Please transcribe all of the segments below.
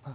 拍。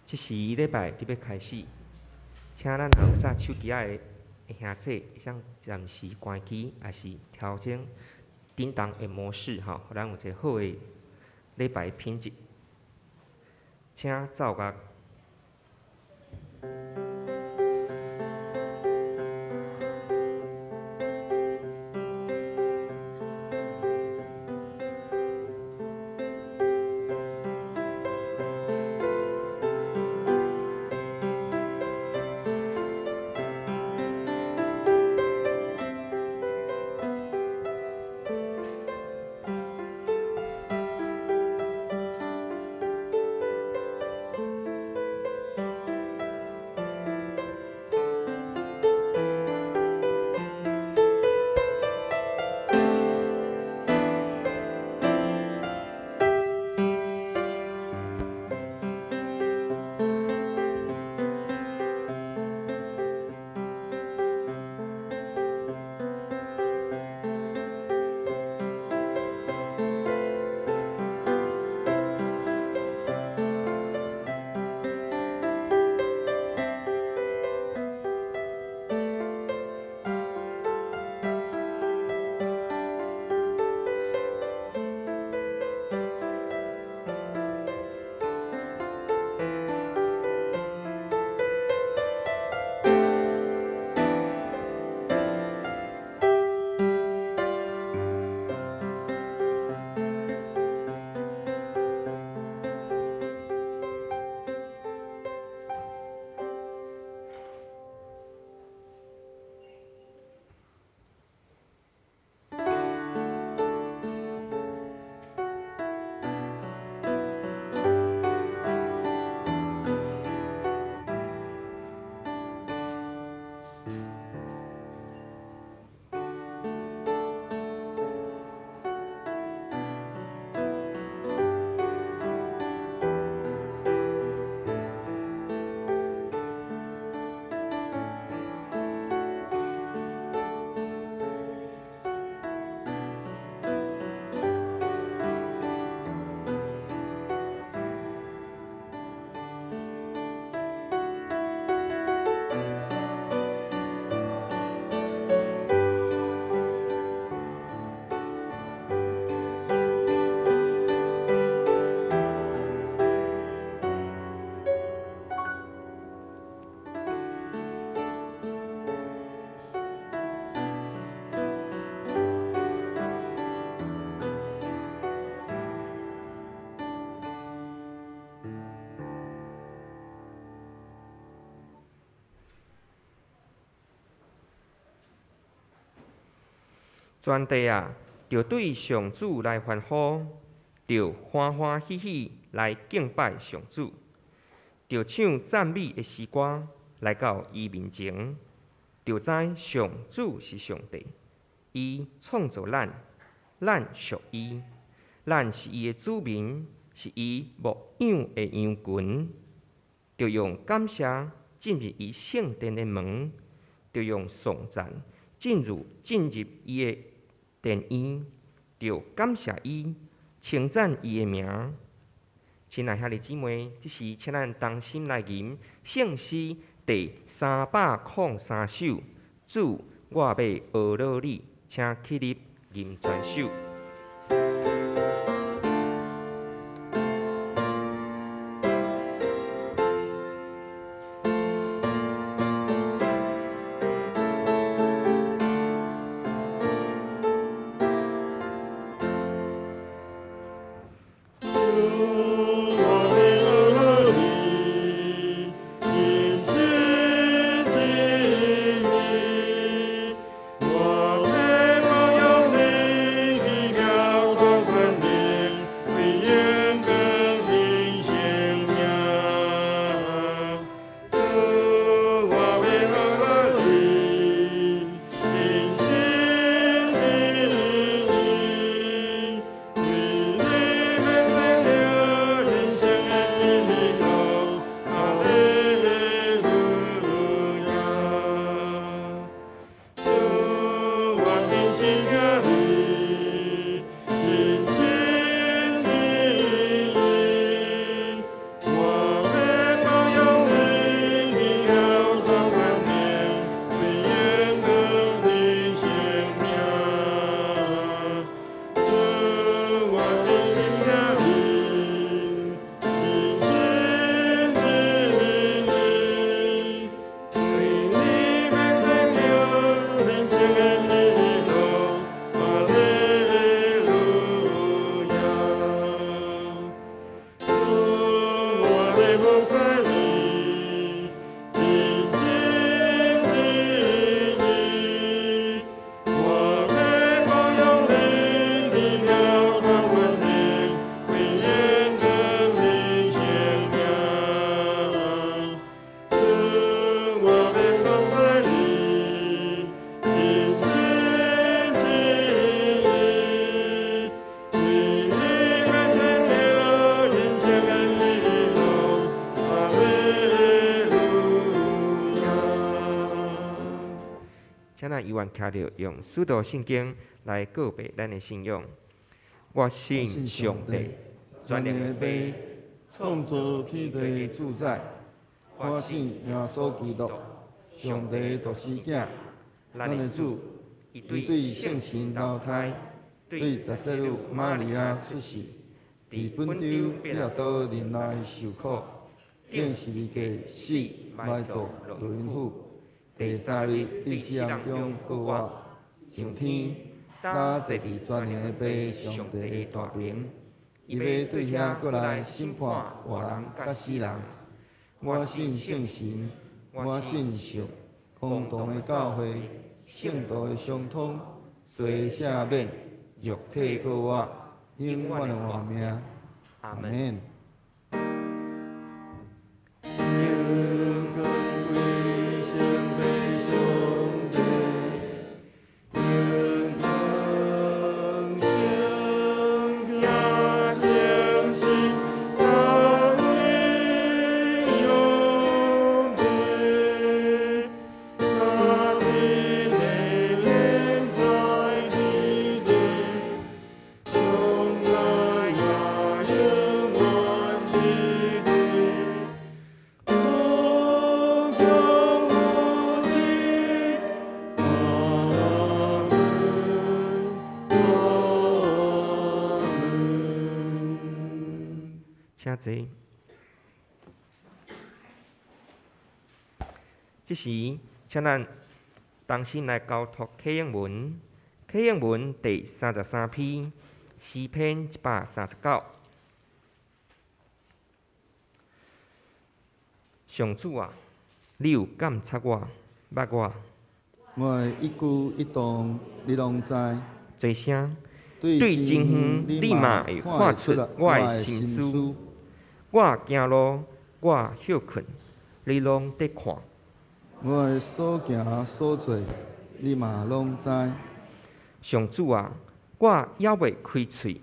這時禮拜就欲開始，請咱若有紮手機仔的兄弟，會使暫時關機，抑是調整振動的模式吼，予咱有一个好的禮拜品質。請奏樂。全地啊，著對上主來歡呼，著歡歡喜喜來敬拜上主，著唱讚美的詩歌來到伊面前，著知上主是上帝，伊創造咱，咱屬伊，咱是伊的子民，是伊牧養的羊群，著用感謝進入伊聖殿的門，著用頌讚進入伊的殿院，著感謝伊，稱讚伊的名。親愛兄弟姊妹，這時請咱同心來吟聖詩第303首。主，我欲學老你，請起立吟全首。主，我願徛著用使徒信經來告白咱的信仰。我信上帝，全能的父，創造天地的主宰。我信耶穌基督，上帝獨生子，咱的主，伊對聖神流胎，對十世女瑪利亞出世，佇本丟彼拉多任內受苦，釘十字架死埋葬落陰府，第三日佇死人中復活，上天，搭坐佇全能的父上帝的大爿，伊欲對遐閣來審判活人佮死人。我信聖神，我信受公同的教會，聖徒的相通，罪赦免，肉體復活，永遠的活命。阿門。請坐。這時，請咱同心來交託啟應文，啟應文第33篇，詩篇139。上主啊，你有監察我，捌我。我的一舉一動，你攏知。做聲，對真遠，你嘛會看出我的心思。我行路，我歇睏，你攏佇看。我的所行所做，你嘛攏知。上主啊，我猶未開喙，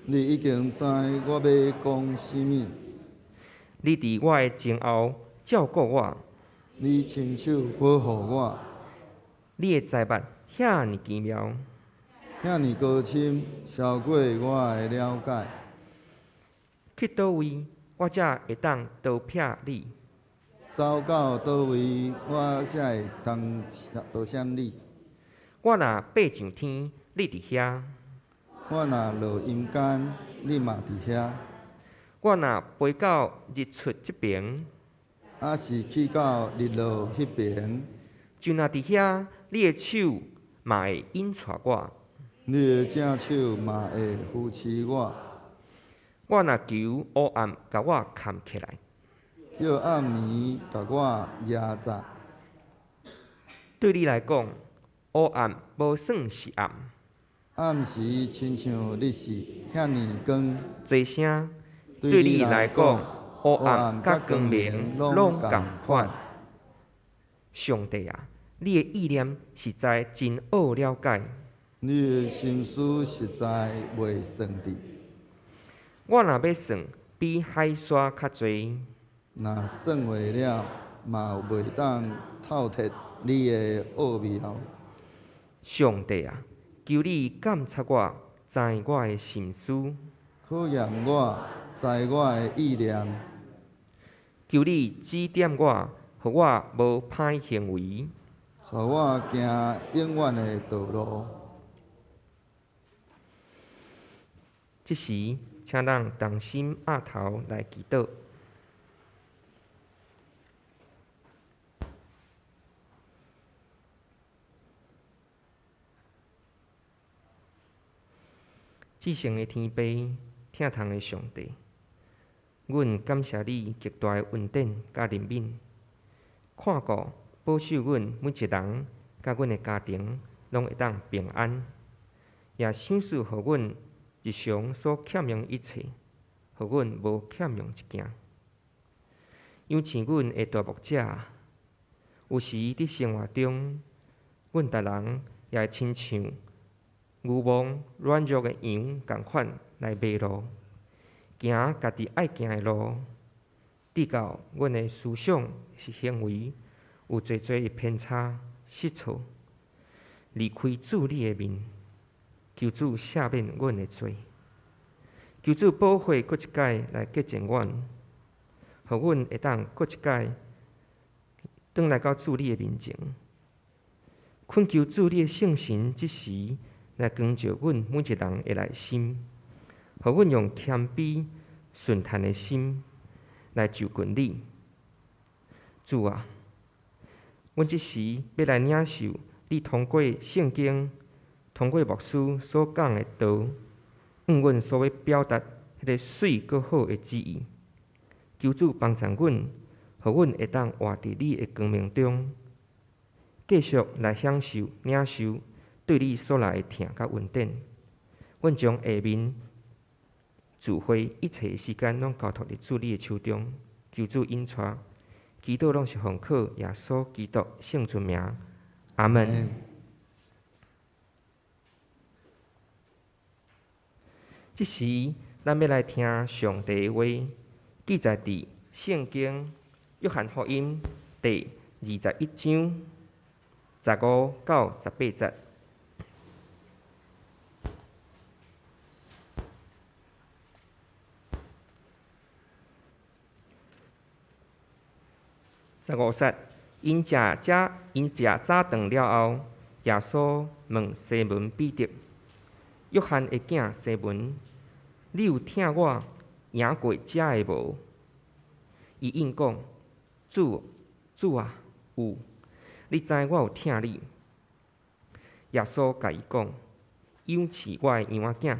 你已經知我欲講啥物。你佇我的前後照顧我，你親手保護我。你的載物遐爾奇妙，遐爾高深，超過我的了解。去佗位，我才會當逃避你？走到佗位，我才會當逃閃你？我若爬上天，你佇遐；我若落陰間，你嘛佇遐。我若飛到日出這爿，抑是去到日落彼爿，就若佇遐，你的手嘛會引帶我，你的正手嘛會扶持我。我若求烏暗共我崁起來，叫暗暝共我壓閘。對你來講，烏暗無算是暗。暗時親像日時遐爾光。做聲，對你來講，烏暗佮光明攏仝款。上帝啊，你的意念實在真奧了解。你的心思實在袂算佇。我若欲算，比海沙較濟。若算會了，嘛袂當透徹你的奧妙。上帝啊，求你監察我，知我的心思。考驗我，知我的意念。求你指點我，予我無歹行為。帶我行永遠的道路。這時，請咱同心徼頭來祈禱。至聖的天父，疼痛的上帝，阮感謝你極大的恩典佮憐憫，看顧保守阮每一人佮阮的家庭攏會當平安，也賞賜予阮日常所欠用一切，予阮無欠用一件。養飼阮的大牧者，有時佇生活中，阮逐人也會親像愚妄軟弱的羊仝款來迷路，行家己愛行的路，直到阮的思想是行為有濟濟的偏差失錯。離開主你的面，求主赦免阮的罪，求主寶血閣一擺來潔淨阮，予阮會當閣一擺轉來到主你的面前。懇求主你的聖神這時來光照阮每一人的內心，予阮用謙卑順趁的心來就近你。主啊，阮這時欲來領受你通過聖經、通過牧師所講的道，向阮所欲表達彼个媠閣好的旨意。求主幫助阮，予阮會當活佇你的光明中，繼續來享受、領受對你所來的疼佮恩典。阮將下面聚會一切時間攏交託佇主你的手中，求主引帶，祈禱攏是奉靠耶穌基督聖尊名，阿門。這時，咱欲來聽上帝的話，記載佇聖經約翰福音第21章15到18節。15節，𪜶食早頓了後，耶穌問西門彼得、約翰的囝西門：你有疼我贏過這个無？伊應講：主，主啊，有，你知我有疼你。耶穌共伊講：養飼我的羊仔囝。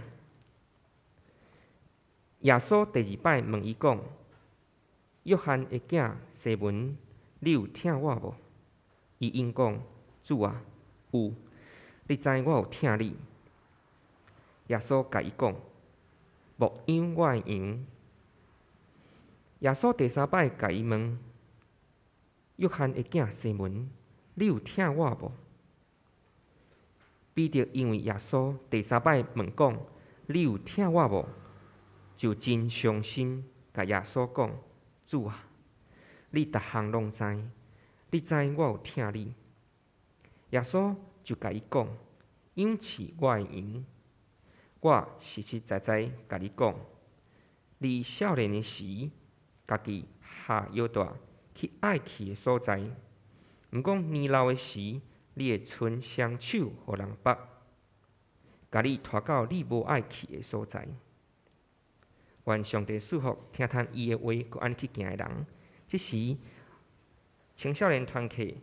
耶穌第二擺問伊講：約翰的囝西門，你有疼我無？伊應講：主啊，有，你知我有疼你。耶穌共伊講：牧養我的羊。耶穌第三擺共伊問：約翰的囝西門，你有疼我無？彼得因為耶穌第三擺問講：你有疼我無？就真傷心，共耶穌講：主啊，你逐項攏知，你知我有疼你。耶穌就共伊講：養飼我的羊。我實實在在共你講，你少年的時，家己繫腰帶去愛去的所在；毋過年老的時，你會伸雙手予人縛，共你拖到你無愛去的所在。願上帝賜福聽趁伊的話，閣按呢去行的人。這時，青少年團契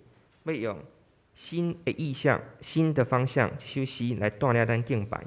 欲用新的意向、新的方向，這首詩來帶領咱敬拜。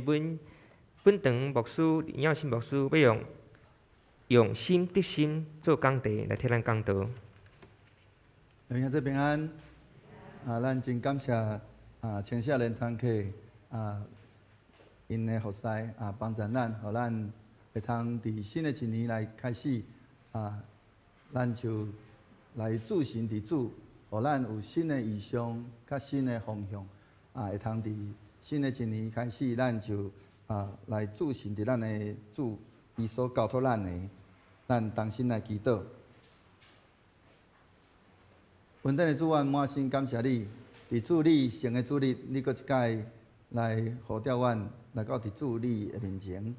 阮本堂牧師林耀信牧師欲用用心得心做講題來替咱講道。兄弟平安，啊，咱真感謝啊，青少年團契啊，𪜶的服侍啊，幫助咱，予咱會通佇新的一年來開始啊，咱就來注神佇主，予咱有新的異象，佮新的方向啊，會通佇新的一年開始，咱就啊來注神佇咱的主，伊所交託咱的，咱同心來祈禱。恩典的主，阮滿心感謝你，佇主你聖的主日，你閣一擺來呼召阮來到佇主你的面前。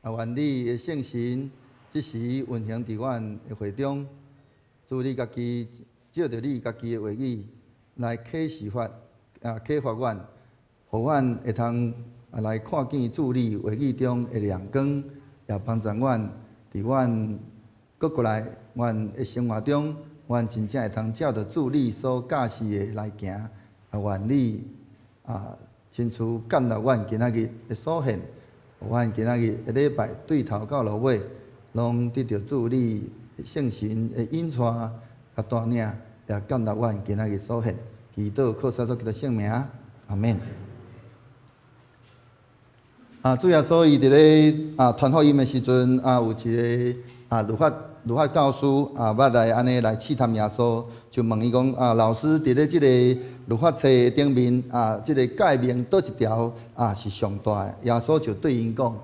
啊，願你的聖神這時運行佇阮的會中，主你家己藉著你家己的話語來啟示發啊啟發阮，予阮會通啊來看見主你話語中的亮光，也幫助阮佇阮閣過來阮的生活中，阮真正會通照著主你所教示的來行。啊，願你啊親自建立阮今仔日的所獻，予阮今仔日的禮拜對頭到落尾，攏得著主你聖神的引帶佮帶領，也建立阮今仔日所獻。祈禱靠主耶穌基督聖名，阿門。啊，主耶穌伊佇咧啊傳福音的時陣，啊有一个啊律法教師啊，捌來按呢來試探耶穌，就問伊講啊，老師佇咧這个律法冊頂面啊，這个誡命佗一條啊是上大的？耶穌就對𪜶講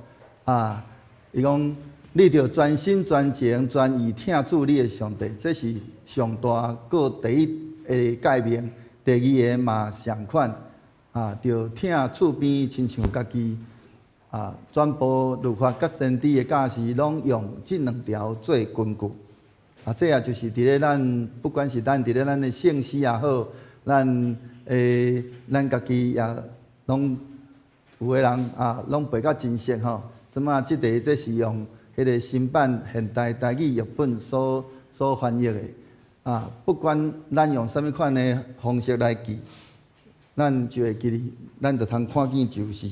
啊，伊講你著全心全情全意疼主你的上帝，這是上大閣第一的誡命。第二个嘛相款啊，著疼厝邊親像家己。啊，全部律法佮先知的教示，攏用這兩條做根據。啊，這也就是佇咧咱，不管是咱佇咧咱的聖詩也好，咱欸，咱家己也攏有的人啊，攏背甲真熟吼。這馬這個這是用彼个新版現代台語譯本所翻譯的。啊，不管咱用啥物款的方式來記，咱就會記得，咱就通看見就是。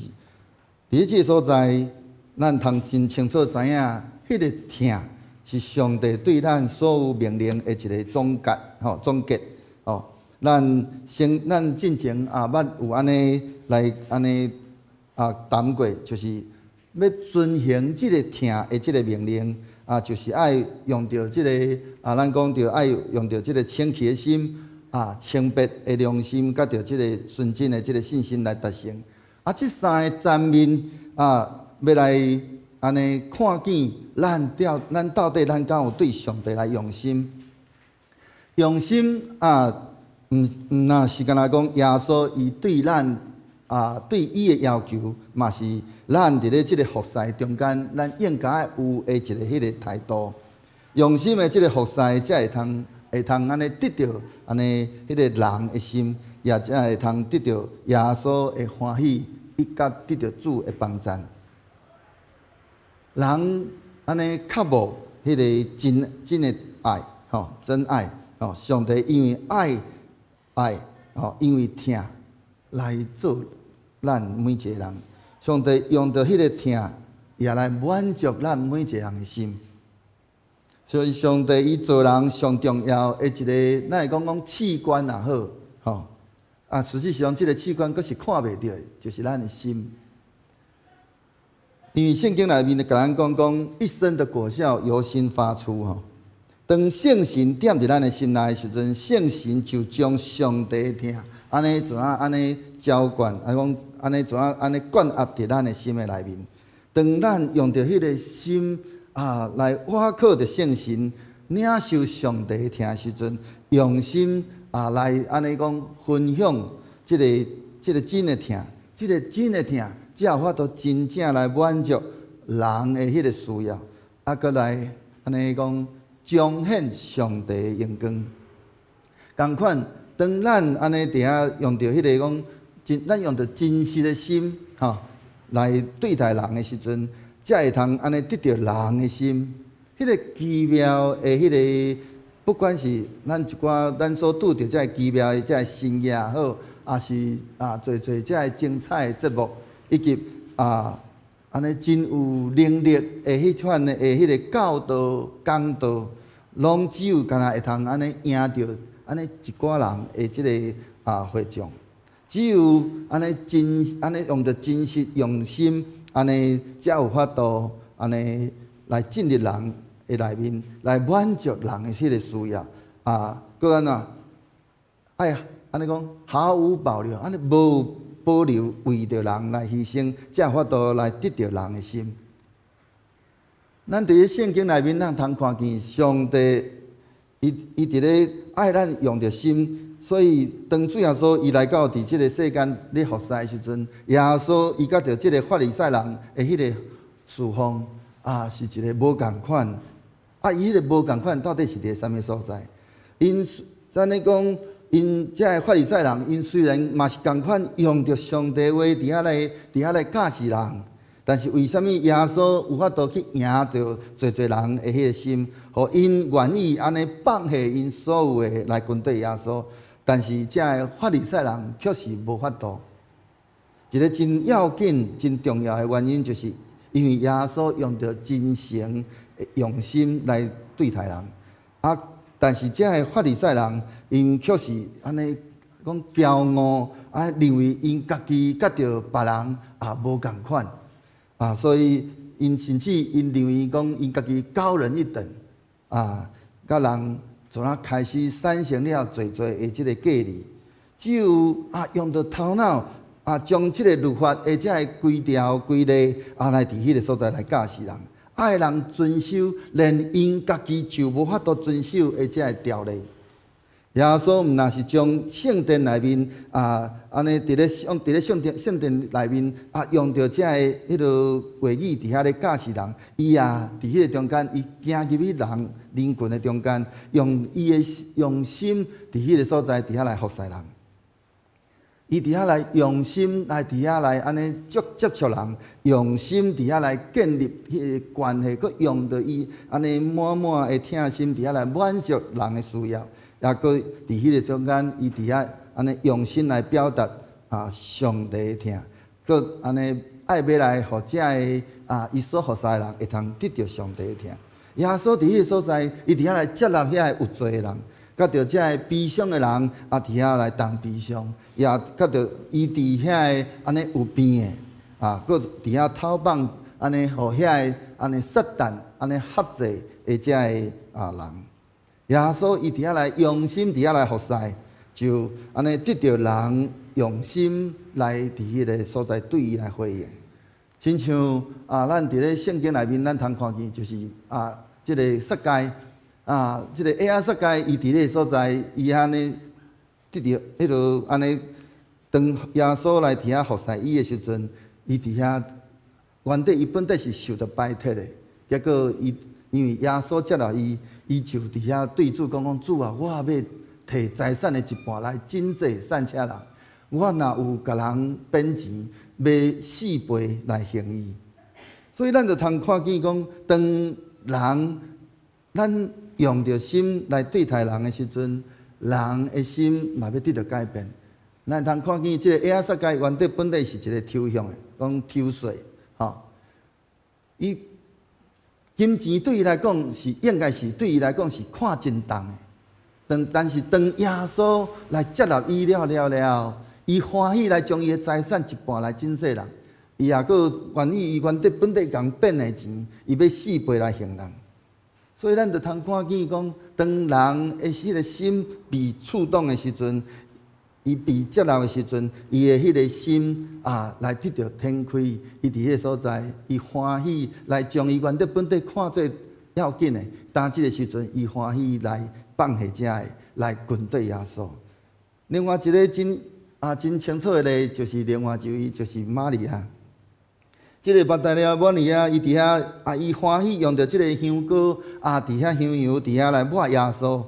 佇這个所在，咱通真清楚知影，彼个疼是上帝對咱所有命令的一个總結，吼總結，吼。咱先，咱進前也捌有按呢來按呢啊談過，就是欲遵行這个疼的這个命令啊，就是愛用著這个啊，咱講著愛用著這个清潔的心啊，清白的良心，佮著這个純真的這个信心來達成。啊，這三个層面啊，欲來按呢看見咱著咱到底咱敢有對上帝來用心？用心啊，毋毋若是干焦講耶穌伊對咱啊，對伊的要求，嘛是咱佇咧這个服侍中間，咱應該有的一个彼个態度。用心的這个服侍，才會通會通按呢得著按呢彼个人的心，也才會通得著耶穌的歡喜，以及得著主的幫贊。人按呢渴慕彼个真真的愛，吼真愛，吼上帝因為愛愛，吼因為疼來造咱每一个人。上帝用著彼个疼，也來滿足咱每一个人的心。所以上帝伊造人上重要的一个，咱會講講器官也好，吼啊，事實上這个器官閣是看袂著的，就是咱的心。因為聖經內面就共咱講講，一生的果效由心發出吼。當聖神踮佇咱的心內的時陣，聖神就將上帝的疼按呢怎啊按呢澆灌，啊講按呢怎啊按呢灌壓佇咱的心的內面。當咱用著彼个心啊來倚靠著聖神，領受上帝的疼的時陣，用心啊來按呢講分享這个這个真的疼，這个真的疼，才有法度真正來滿足人的彼个需要，啊，閣來按呢講彰顯上帝的榮光。仝款，當咱按呢佇遐用著彼个講真，咱用著真實的心，吼，來對待人的時陣，才會通按呢得著人的心。彼个奇妙的彼个，不管是咱一寡咱所拄著這个奇妙的這个神跡也好，抑是啊濟濟這个精彩的節目，以及啊，按呢真有能力的彼款的彼个教導講道，攏只有干焦會通按呢贏著按呢一寡人的這个會眾，只有按呢真按呢用著真實用心，按呢才有法度按呢來進入人的內面，來滿足人的彼个需要啊，閣按怎？愛按呢講毫無保留，按呢無保留為著人來犧牲，才有法度來得著人的心。咱佇咧聖經內面，咱通看見上帝伊佇咧愛咱用著心，所以當主耶穌伊來到佇這个世間咧服侍的時陣，耶穌伊佮著這个法利賽人的彼个侍奉啊，是一个無仝款。啊，伊彼个無仝款到底是佇啥物所在？𪜶按呢講，𪜶這个法利賽人，𪜶雖然嘛是仝款用著上帝話佇遐來教示人，但是為啥物耶穌有法度去贏著濟濟人的彼个心，予𪜶願意按呢放下𪜶所有的來跟綴耶穌？但是這个法利賽人卻是無法度。一个真要緊、真重要的原因，就是因為耶穌用著真誠、用心來對待人。啊，但是這个法利賽人，𪜶卻是按呢講驕傲，啊，認為𪜶家己佮著別人也無仝款。啊，所以𪜶甚至𪜶認為講𪜶家己高人一等，啊，佮人從那開始產生了濟濟的這个隔離，只有用著頭腦啊，將這个律法的這个規條規例啊，來佇彼个所在來教示人，愛人遵守，連𪜶家己就無法度遵守的這个條例。耶穌毋但是將聖殿內面啊，按呢佇咧聖殿內面啊，用著這个彼个話語佇遐咧教示人，伊也佇彼個中間，伊行入去人群的中間，用伊的用心佇彼個所在佇遐來服侍人。伊佇遐來用心來佇遐來按呢接觸人，用心佇遐來建立彼个關係，閣用著伊按呢滿滿的疼心佇遐來滿足人的需要。也閣佇彼个中間，伊佇遐按呢用心來表達上帝的疼，閣按呢愛欲來予這个伊所服侍的人會通得著上帝的疼。耶穌佇彼个所在，伊佇遐來接納遐個有罪的人，佮著這个悲傷的人啊，佇遐來同悲傷，也佮著醫治遐個按呢有病的，啊，閣佇遐討放按呢予遐個按呢撒旦按呢轄制的這个人。耶穌伊佇遐來用心佇遐來服侍，就按呢得著人用心來佇彼个所在對伊來回應。親像啊，咱佇咧聖經內面，咱通看見就是啊，這个撒該啊，這个嬰仔撒該，伊佇咧个所在，伊按呢得著彼落按呢，當耶穌來佇遐服侍伊的時陣，伊佇遐原底伊本底是受著排斥的，結果伊因為耶穌接納伊。伊就佇遐對主講講主啊，我欲提財產的一半來賑濟散赤人。我若有共人騙錢，欲四倍來還伊。所以咱就通看見講，當人咱用著心來對待人的時陣，人的心嘛欲得著改變。咱通看見這个嬰仔撒該原底本底是一个抽象的，講抽稅，吼，伊金錢對伊來講是應該是對伊來講是看真重的，但是當耶穌來接納伊了了了，伊歡喜來將伊的財產一半來賑濟人，伊也閣願意伊原底本底共騙的錢，伊欲四倍來還人。所以咱就通看見講，當人的彼个心被觸動的時陣，伊被接納的時陣，伊的彼个心啊，來得著展開，伊佇彼个所在，伊歡喜來將伊原底本底看做要緊的，當這个時陣，伊歡喜來放下這个，來跟綴耶穌。另外一个真清楚的例，就是另外一位，就是瑪利亞。這个瑪達肋瑪利亞，伊佇遐啊，伊歡喜用著這个香膏啊，佇遐香油，佇遐來抹耶穌。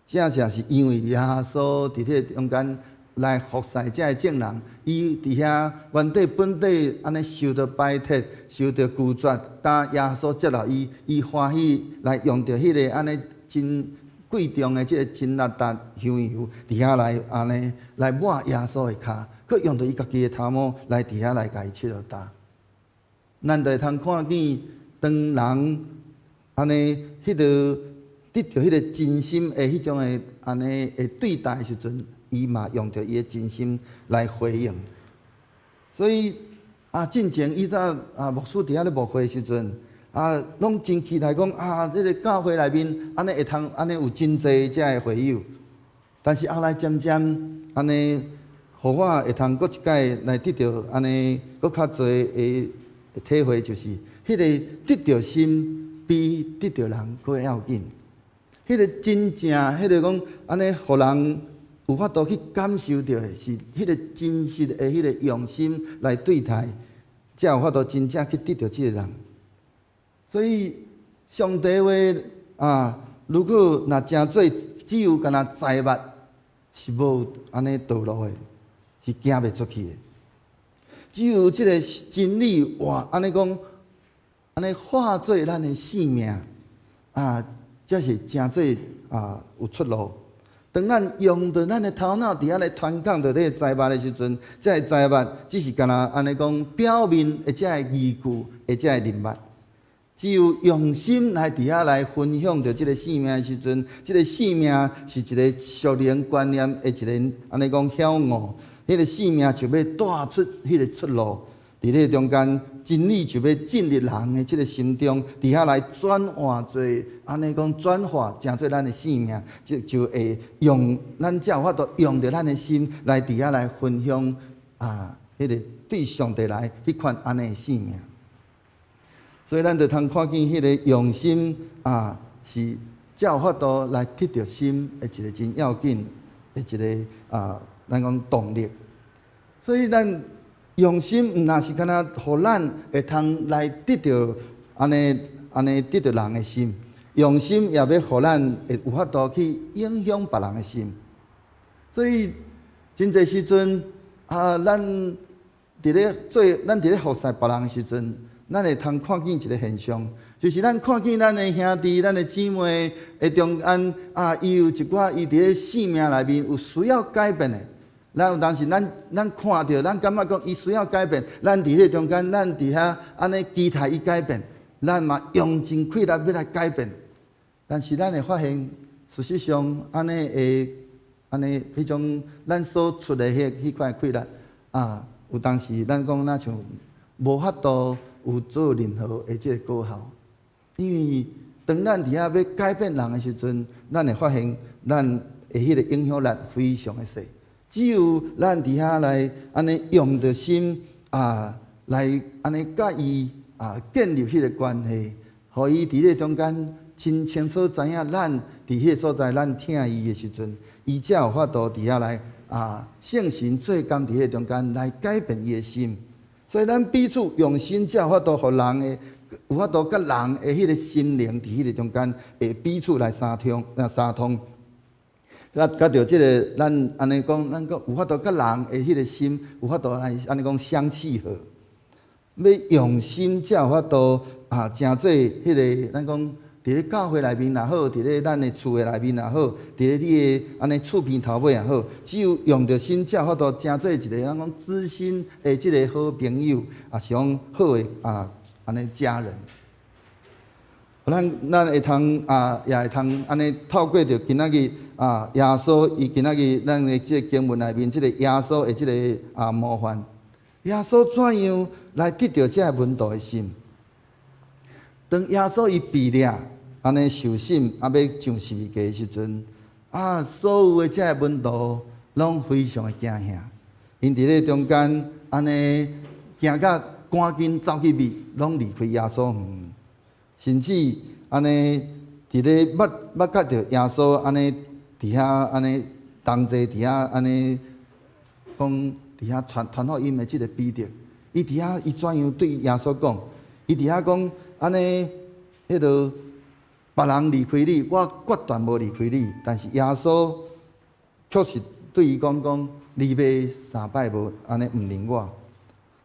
正正是因為耶穌佇彼个中間來服侍這个眾人，伊佇遐原底本底按呢受著排斥、受著拒絕，當耶穌接納伊，伊歡喜來用著彼个按呢真貴重的這个真哪噠香油，佇遐來按呢來抹耶穌的跤，閣閣用著伊家己的頭毛來佇遐來共伊拭落焦。咱就會通看見，當人按呢彼个得著彼個真心的彼種的按呢的對待的時陣，伊嘛用著伊的真心來回應。所以啊，進前以早啊，牧師佇遐咧牧會的時陣，啊，攏真期待講啊，這个教會內面按呢會通按呢有真濟遮的會友。但是後來漸漸按呢，予我會通閣一擺來得著按呢閣較濟的體會，就是彼个得著心比得著人閣要緊。彼个真正，彼个講按呢，予人有法度去感受著的是彼个真實的彼个用心來對待，才有法度真正去得著這个人。所以上帝話啊，如果若成做只有干焦財物，是無按呢道路的，是行袂出去的。只有這个真理話，按呢講，按呢化做咱的性命啊，才是成做啊有出路。當咱用著咱的頭腦佇遐來傳講著這个財物的時陣，這个財物只是干焦按呢講表面的這个義具的這个人物。只有用心來佇遐來分享著這个生命的時陣，這个生命是一个屬靈觀念的一个按呢講曉悟，彼个生命就欲帶出彼个出路。佇咧中間，真理就欲進入人的這个心中，佇遐來轉化做按呢講轉化，成做咱的生命，就會用咱才有法度用著咱的心來佇遐來分享啊，彼个對上帝來彼款按呢的生命。所以咱就通看見彼个用心啊，是才有法度來得著心的一个真要緊的一个啊，咱講動力。所以咱用心毋若是干焦予咱會通來得著按呢按呢得著人的心，用心也欲予咱會有法度去影響別人的心。所以真濟時陣啊，咱佇咧做，咱佇咧服侍別人的時陣，咱會通看見一个現象，就是咱看見咱的兄弟、咱的姊妹的中間啊，伊有一寡伊佇咧生命內面有需要改變的。咱有當時咱看著，咱感覺講伊需要改變，咱佇彼中間，咱佇遐按呢期待伊改變，咱嘛用盡氣力欲來改變。但是咱會發現，事實上按呢會按呢彼種咱所出的彼款氣力啊，有當時咱講若像無法度有做任何的這个果效，因為當咱佇遐欲改變人的時陣，咱會發現咱的彼个影響力非常的細。只有咱佇遐來按呢用著心啊，來按呢佮伊啊建立彼个關係，予伊佇咧中間真清楚知影咱佇彼个所在，咱疼伊的時陣，伊才有法度佇遐來啊聖神做工佇彼个中間來改變伊的心。所以咱彼此用心，才有法度予人的有法度佮人的彼个心靈佇彼个中間會彼此來相通啊相通。啊，佮著這个，咱按呢講，咱閣有法度佮人的彼个心有法度來按呢講相契合。欲用心才有法度啊，成做彼个咱講佇咧教會內面也好，佇咧咱的厝的內面也好，佇咧你的按呢厝邊頭尾也好，只有用著心才有法度成做一个咱講知心的這个好朋友，也是講好的啊按呢家人。咱會通啊，也會通按呢透過著今仔日啊，耶穌伊今仔日咱的這个經文內面，這个耶穌的這个啊模範，耶穌怎樣來得著這个門徒的心？當耶穌伊被掠按呢受審，啊欲上十字架的時陣，啊，所有的這个門徒攏非常的驚嚇，𪜶佇咧中間按呢驚甲趕緊走去避，攏離開耶穌遠。甚至按呢，佇咧捌捌佮著耶穌按呢，佇遐按呢同齊佇遐按呢講佇遐傳傳福音的這个彼得，伊佇遐伊怎樣對耶穌講？伊佇遐講按呢，彼个別人離開你，我決斷無離開你。但是耶穌確實對伊講講，你欲三擺無按呢毋認我。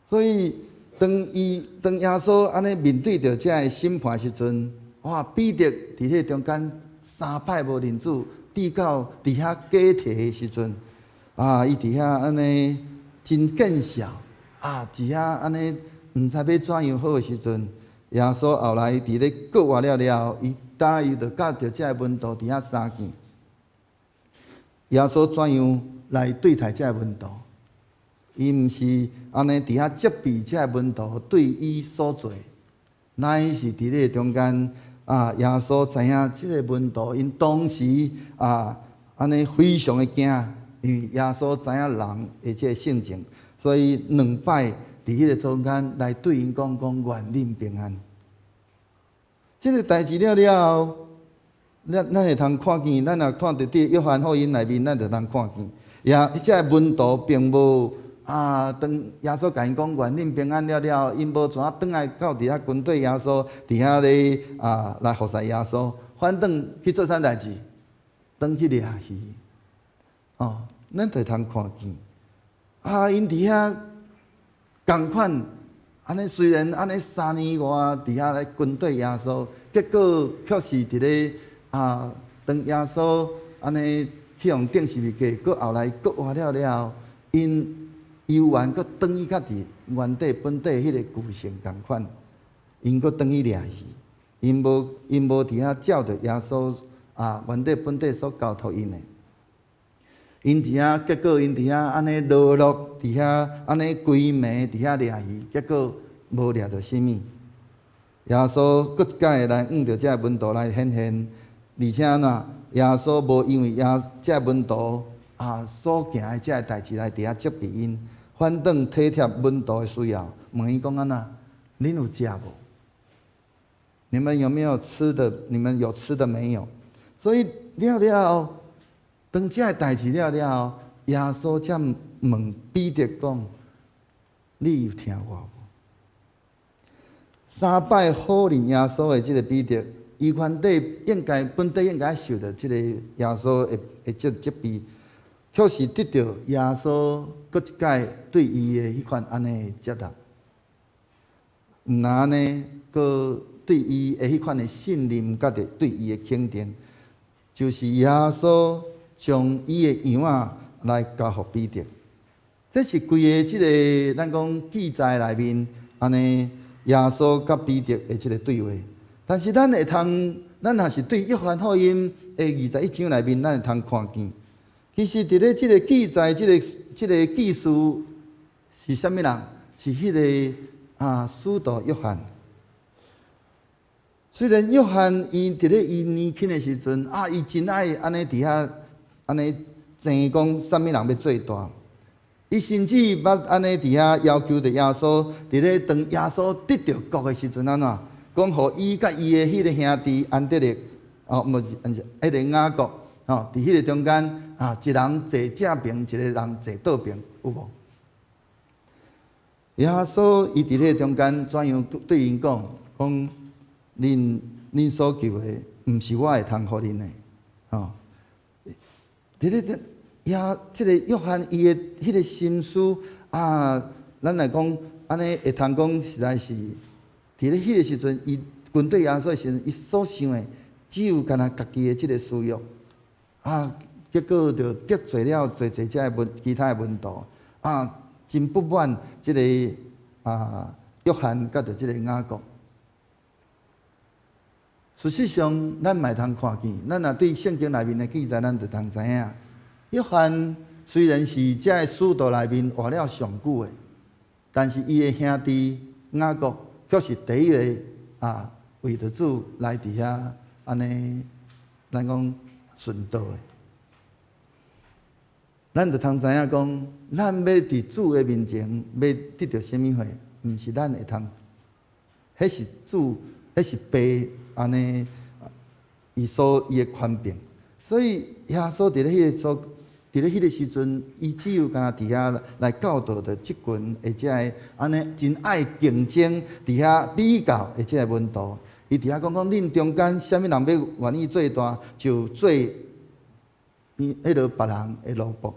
所以當伊當耶穌按呢面對著這个審判時陣，哇！彼得佇彼中間三擺無認主，直到佇遐解提的時陣，啊！伊佇遐按呢真見笑啊！佇遐按呢，毋知欲怎樣好的時陣，耶穌後來佇咧復活了了後，伊搭伊就佮著這个門徒佇遐相見。耶穌怎樣來對待這个門徒？伊毋是按呢佇遐責備這個門徒對伊所做，乃是佇咧中間啊！耶穌知影這个門徒𪜶當時啊，按呢非常的驚，因為耶穌知影人的這個性情，所以兩擺佇彼个中間來對𪜶講講願恁平安。這个代誌了了後，咱會通看見，咱若看著佇約翰福音內面，咱就通看見，也這个門徒並無啊，當耶穌共𪜶講願恁平安了了後，𪜶無怎轉來到佇遐跟綴耶穌，佇遐咧啊來服侍耶穌，反轉去做啥代誌？轉去掠魚。哦，咱就通看見，啊，𪜶佇遐仝款，按呢雖然按呢3年外佇遐來跟綴耶穌，結果卻是佇咧啊，當耶穌按呢去予釘十字架，閣後來復活了了後，𪜶猶原閣轉去較佇原底本底彼个舊性仝款，𪜶閣轉去掠魚，𪜶無佇遐照著耶穌啊原底本底所交託𪜶的，𪜶佇遐結果𪜶佇遐按呢勞碌，佇遐按呢規暝佇遐掠魚，結果無掠著啥物。耶穌閣一擺來向著這个門徒來顯現，而且按怎？耶穌無因為耶這个門徒啊所行的這个代誌來佇遐責備𪜶，反轉體貼門徒的需要，問伊講按怎？恁有食無？你們有沒有吃的？你們有吃的沒有？所以了了後，當這个代誌了了後，耶穌才問彼得講：你有疼我無？三擺否認耶穌的這个彼得，伊原底應該本底應該受著這个耶穌的責備，卻是得著耶穌閣一擺對伊的彼款按呢的接納，毋但按呢，閣對伊的彼款的信任，佮著對伊的肯定，就是耶穌將伊的羊仔來交予彼得。這是規个這个咱講記載內面按呢耶穌佮彼得的這个對話。但是咱會通，咱若是對約翰福音的21章內面，咱會通看見，其實佇咧這个記載，這个記事是啥物人？是彼个啊，使徒約翰。雖然約翰伊佇咧伊年輕的時陣啊，伊真愛按呢佇遐按呢爭講啥物人欲做大，伊甚至捌按呢佇遐要求著耶穌，佇咧當耶穌得著國的時陣按怎？講予伊佮伊的彼个兄弟安德烈，哦，毋是，毋是，彼个雅各，吼，佇彼个中間啊，一人坐正爿，一个人坐倒爿，有無？耶穌伊佇彼个中間怎樣對𪜶講？講恁所求的，毋是我會通予恁的，吼。佇咧耶，這个約翰伊的彼个心思啊，咱來講按呢會通講，實在是。佇咧彼个時陣，伊跟綴耶穌的時陣，伊所想的只有干焦家己的這个私欲，啊，結果就得罪了濟濟這个門其他的門徒，啊，真不滿這个啊約翰佮著這个雅各。事實上，咱嘛會通看見，咱若對聖經內面的記載，咱就通知影，約翰雖然是這个使徒內面活了上久的，但是伊的兄弟雅各卻是第一个啊，為著主來佇遐按呢，咱講殉道的。咱就通知影講，咱欲佇主的面前欲得著啥物貨，毋是咱會通，彼是主，彼是父按呢，伊所伊的權柄。所以耶穌佇咧彼个所，佇咧彼个時陣，伊只有干焦佇遐來教導著這群的這个按呢真愛競爭，佇遐比較的這个門徒。伊佇遐講講，恁中間啥物人欲願意做大，就做彼彼落別人的奴僕。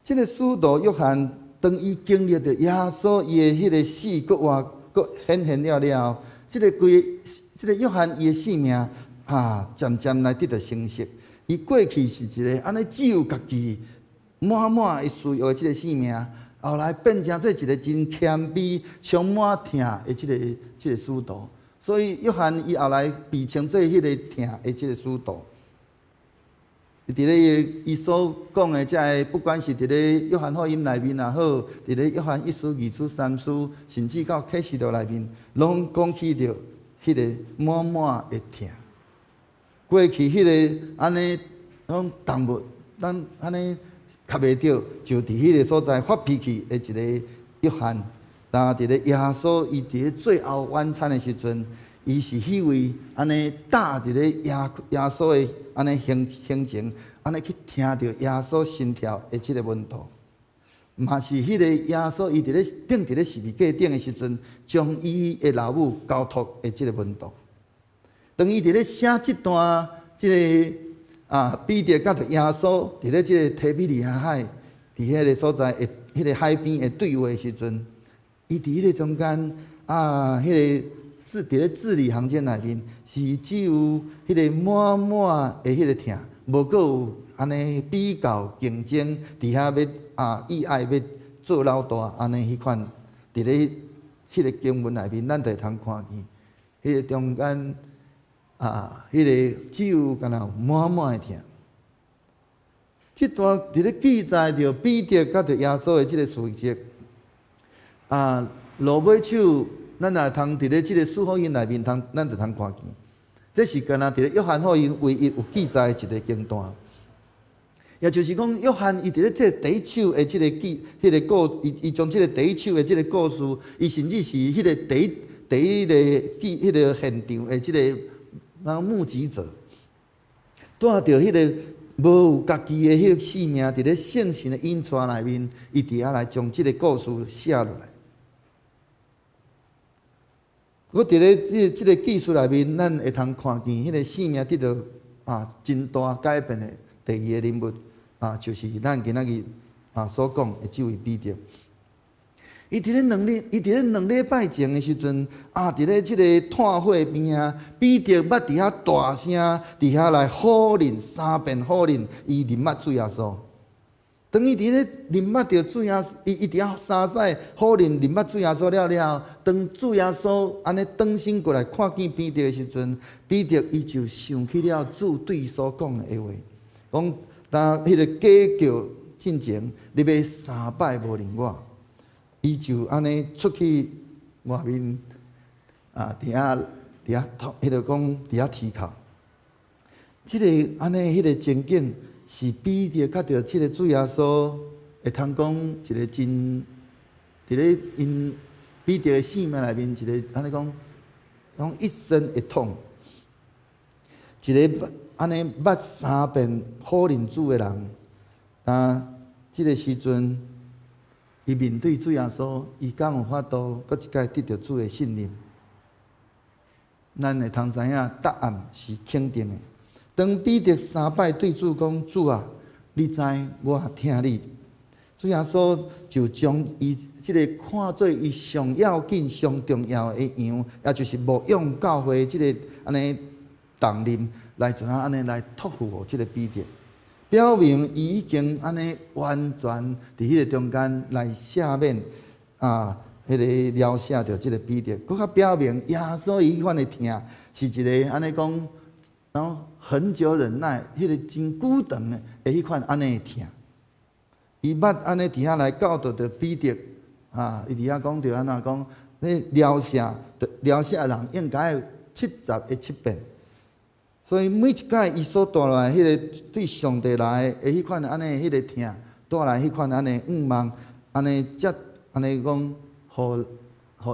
這个使徒約翰，當伊經歷著耶穌伊的彼个死閣活閣顯現了了後，這个規這个約翰伊的性命啊，漸漸來得著成熟。伊過去是一个按呢只有家己滿滿會需要的這个性命，後來變成做一个真謙卑、充滿疼的這个使徒。所以約翰伊後來被稱做彼个疼的這个使徒。佇咧伊所講的這个，不管是佇咧約翰福音內面也好，佇咧約翰一書、二書、三書，甚至到啟示錄內面，攏講起著彼个滿滿的疼。過去彼个按呢，講動物，咱按呢較袂著，就佇彼个所在發脾氣的一个約翰，但佇咧耶穌伊佇咧最後晚餐的時陣，伊是彼位按呢搭佇咧耶穌的按呢胸前，按呢去聽著耶穌心跳的這个溫度，嘛是彼个耶穌伊佇咧釘佇咧十字架頂的時陣，將伊的老母交託的這个溫度。當伊佇咧寫這段這个彼得佮著耶穌佇咧這个提比哩亞海，佇彼个所在的彼个海邊的對話的時陣，伊佇彼个中間彼个字佇咧字裡行間內面，是只有彼个滿滿的彼个疼，無閣有按呢比較競爭，佇遐欲意愛欲做老大按呢彼款，佇咧彼个經文內面，咱就會通看見，彼个中間彼个只有干焦滿滿的疼。這段佇咧記載著彼得佮著耶穌的這个事跡，落尾手，咱若通佇咧這个四福音內面通，咱就通看見，這是干焦佇咧約翰福音唯一有記載的一个經段。也就是講，約翰伊佇咧這个第一手的這个記，彼个故，伊將這个第一手的這个故事，伊甚至是彼个第一个記，彼个現場的這个那目擊者，帶著彼个無有家己的彼个性命，佇咧聖神的引帶內面，伊佇遐來將這个故事寫落來。閣佇咧這个記述內面，咱會通看見彼个性命得著真大改變的第二个人物，就是咱今仔日所講的這位彼得。伊佇咧2禮拜前的時陣，佇咧這个炭火邊仔，彼得捌佇遐大聲佇遐來否認三遍否認，伊認捌主耶穌。當伊佇咧認捌著主耶穌，伊佇遐三擺否認認捌主耶穌了了後，當主耶穌按呢轉身過來看見彼得的時陣，彼得伊就想起了主對伊所講的話，講當彼个雞叫進前，你欲三擺無認我。伊就按呢出去外面佇遐哭，彼个講佇遐啼哭。這个按呢，彼个情景是彼得佮著這个主耶穌會通講一个真，佇咧𪜶彼得的生命內面一个按呢講，講一生的痛。一个按呢捌三遍否認主的人，這个時陣，伊面對主耶穌，伊敢有法度閣一擺得著主的信任？咱會通知影答案是肯定的。當彼得三擺對主講：“主啊，你知我疼你。”主耶穌就將伊這个看做伊上要緊、上重要的羊，也就是牧養教會這个按呢重任，來怎樣按呢來託付予這个彼得，表明伊已經按呢完全佇彼個中間來赦免彼个饒赦著這个彼得，閣較表明耶穌伊彼款的疼是一个按呢講，然後恆久忍耐，彼个真久長的彼款按呢的疼。伊捌按呢佇遐來教導著彼得，伊佇遐講著按怎講，你饒赦饒赦人應該有77個7遍。所以每一擺伊所帶來彼个對上帝來的彼款按呢彼个疼，帶來彼款按呢向望，按呢才按呢講，予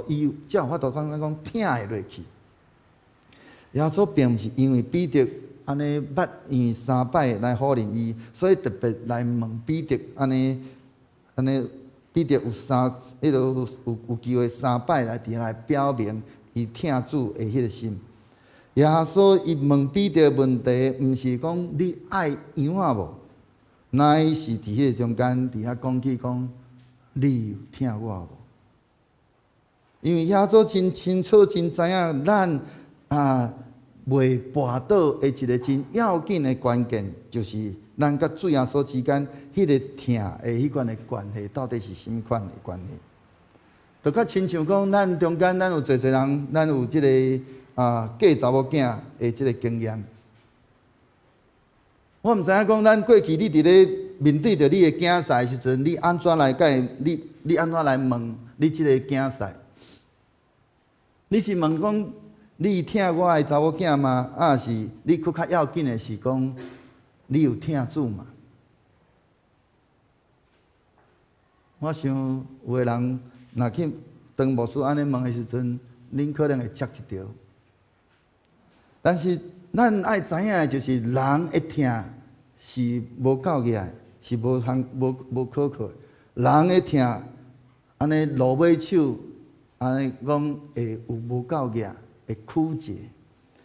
伊才有法度講講疼會落去。耶穌並毋是因為彼得按呢捌因為三擺來否認伊，所以特別來問彼得按呢按呢，彼得有三彼个有機會三擺來佇遐來表明伊疼主的彼个心。耶穌伊問彼得問題，毋是講你愛羊仔無，乃是佇彼个中間佇遐講起講，你有疼我無？因為耶穌真清楚、真知影咱袂跋倒的一个真要緊的關鍵，就是咱佮主耶穌之間彼个疼的彼款的關係，到底是啥物款的關係？就較親像講，咱中間咱有濟濟人，咱有這个嫁查某囝的這个經驗。我毋知影講，咱過去你佇咧面對著你的囝婿的時陣，你按怎來佮伊？你按怎來問你這个囝婿？你是問講你疼我的查某囝嗎？抑是你閣較要緊的是講你有疼主嗎？我想有的人若去當牧師按呢問的時陣，恁可能會觸一著。但是咱愛知影的就是，人的疼是無夠額的，是無通無無可靠的。人的疼按呢落尾手，按呢講會有無夠額，會枯竭。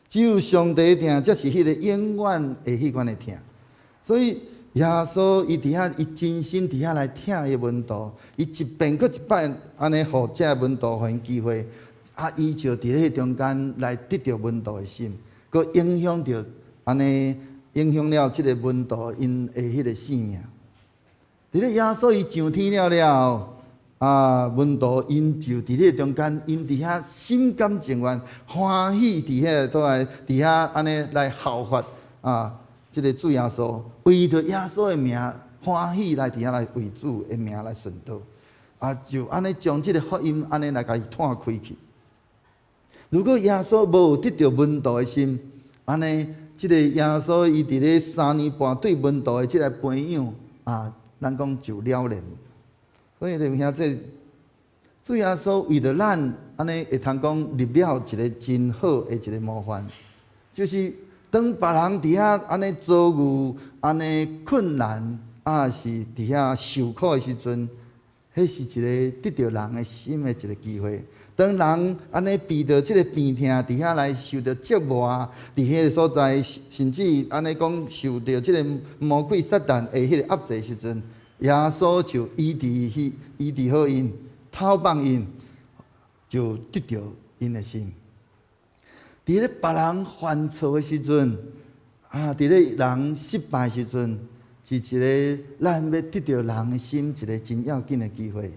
只有上帝的疼，才是彼个永遠的彼款的疼。所以耶穌伊佇遐，伊真心佇遐來疼伊的門徒，伊一遍閣一擺按呢，予這个門徒予𪜶機會，伊就佇咧彼中間來得著門徒的心，閣影響著按呢，影響了這个門徒𪜶的彼个性命。佇咧耶穌伊上天了了後，門徒𪜶就佇咧中間，𪜶佇遐心甘情願、歡喜佇遐倒來，佇遐按呢來效法這个主耶穌，為著耶穌的名歡喜來佇遐來為主的名來殉道，就按呢將這个福音按呢來共伊湠開去。如果耶穌無得著門徒的心，按呢，這个耶穌伊佇咧三年半對門徒的這个培養，咱講就了然。所以弟兄姊，主耶穌為著咱按呢會通講立了一个真好的一个模範，就是當別人佇遐按呢遭遇按呢困難，抑是佇遐受苦的時陣，彼是一个得著人的心的一个機會。當人按呢被著這个病痛佇遐來受著折磨，佇彼个所在，甚至按呢講受著這个魔鬼撒旦的彼个壓制時陣，耶穌就醫治彼，醫治好𪜶，透放𪜶，就得著𪜶的心。佇咧別人犯錯的時陣，佇咧人失敗時陣，是一个咱欲得著人的心一个真要緊的機會。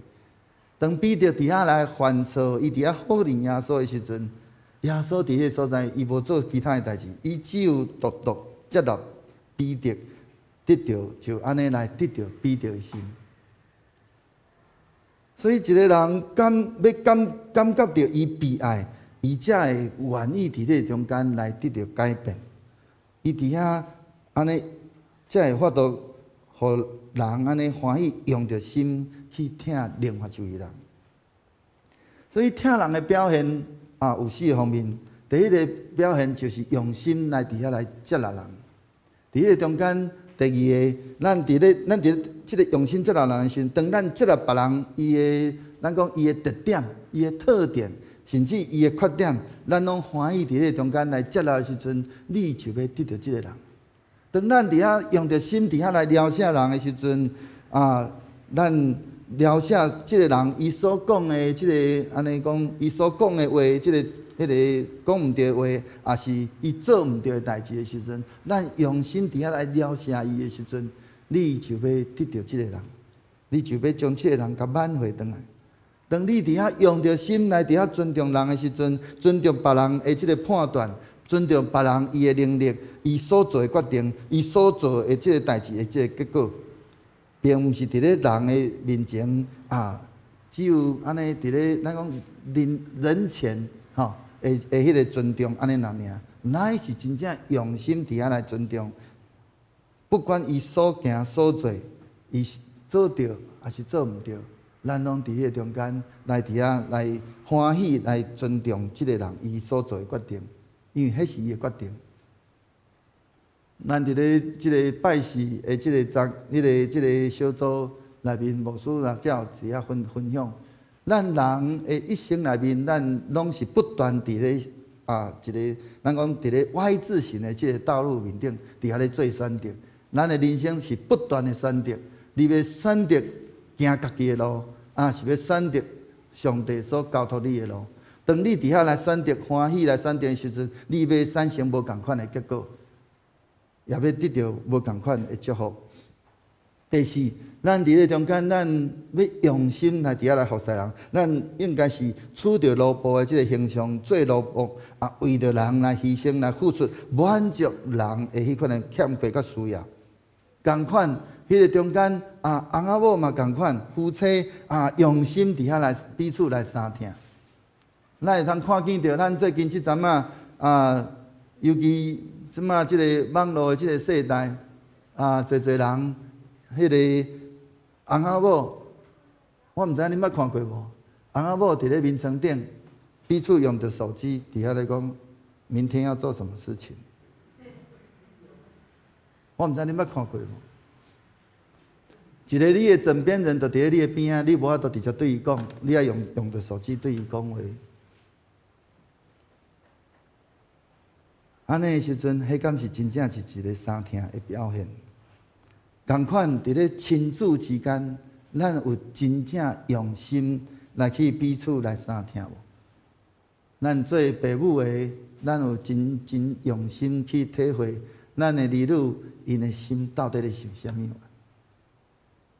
當彼得佇遐來犯錯，伊佇遐否認耶穌的時陣，耶穌佇彼个所在，伊無做其他的代誌，伊只有獨獨接納彼得，得著就按呢來得著彼得的心。所以一个人感欲感感覺著伊被愛，伊才會願意佇這中間來得著改變。伊佇遐按呢，才會法度予人按呢歡喜用著心去疼另外一位人。所以疼人的表現有四个方面。第一个表現就是用心來佇遐來接納人。佇彼个中間，第二个，咱佇咧這个用心接納人的時陣，當咱接納別人伊的，咱講伊的特點、伊的特點，甚至伊的缺點，咱攏歡喜佇彼个中間來接納的時陣，你就欲得著這个人。當咱佇遐用著心佇遐來了解人的時陣，咱了解這个人伊所講的這个，按呢講，伊所講的話，這个、彼个講毋對的話，抑是伊做毋對的代誌的時陣，咱用心佇遐來了解伊的時陣，你就欲得著這个人，你就欲將這个人共挽回轉來。當你佇遐用著心來佇遐尊重人的時陣，尊重別人的這个判斷，尊重別人伊的能力，伊所做的決定，伊所做的這个代誌的這个結果，並毋是佇咧人的面前，只有按呢佇咧咱講人人前吼，的彼个尊重按呢爾爾，乃是真正用心佇遐來尊重，不管伊所行所做，伊是做對抑是做毋對，咱攏佇彼个中間來佇遐來歡喜來尊重這个人伊所做的決定，因為彼是伊的決定。咱佇咧這个拜四的這个昨，彼个這个小組內面，牧師也才有佇遐分分享。咱人的一生內面，咱攏是不斷佇咧一个咱講佇咧 Y 字形的這个道路面頂，佇遐咧做選擇。咱的人生是不斷的選擇，你欲選擇行家己的路，抑是欲選擇上帝所交託你的路。當你佇遐來選擇歡喜來選擇的時陣，你欲產生無仝款的結果。也欲得著無仝款的祝福。第四，咱佇咧中間，咱欲用心來佇遐來服侍人，咱應該是取著奴僕的這个形象，做奴僕啊，為著人來犧牲來付出，滿足人的彼款的欠缺佮需要。仝款，彼个中間啊，翁仔某嘛仝款，夫妻啊，用心佇遐來彼此來相疼。咱會通看見著，咱最近這陣仔啊，尤其這馬這个網路的這个世代啊，濟濟人，彼个翁仔某，我毋知恁捌看過無？翁仔某佇咧眠床頂，彼此用著手機佇遐咧講，明天要做什麼事情？我毋知恁捌看過無？一个你的枕邊人就佇咧你的邊仔，你無法度直接對伊講，你愛用著手機對伊講話。按呢的時陣，彼敢是真正是一个相疼的表現？仝款佇咧親子之間，咱有真正用心來去彼此來相疼無？咱做爸母的，咱有真真用心去體會咱的兒女𪜶的心到底咧想啥物？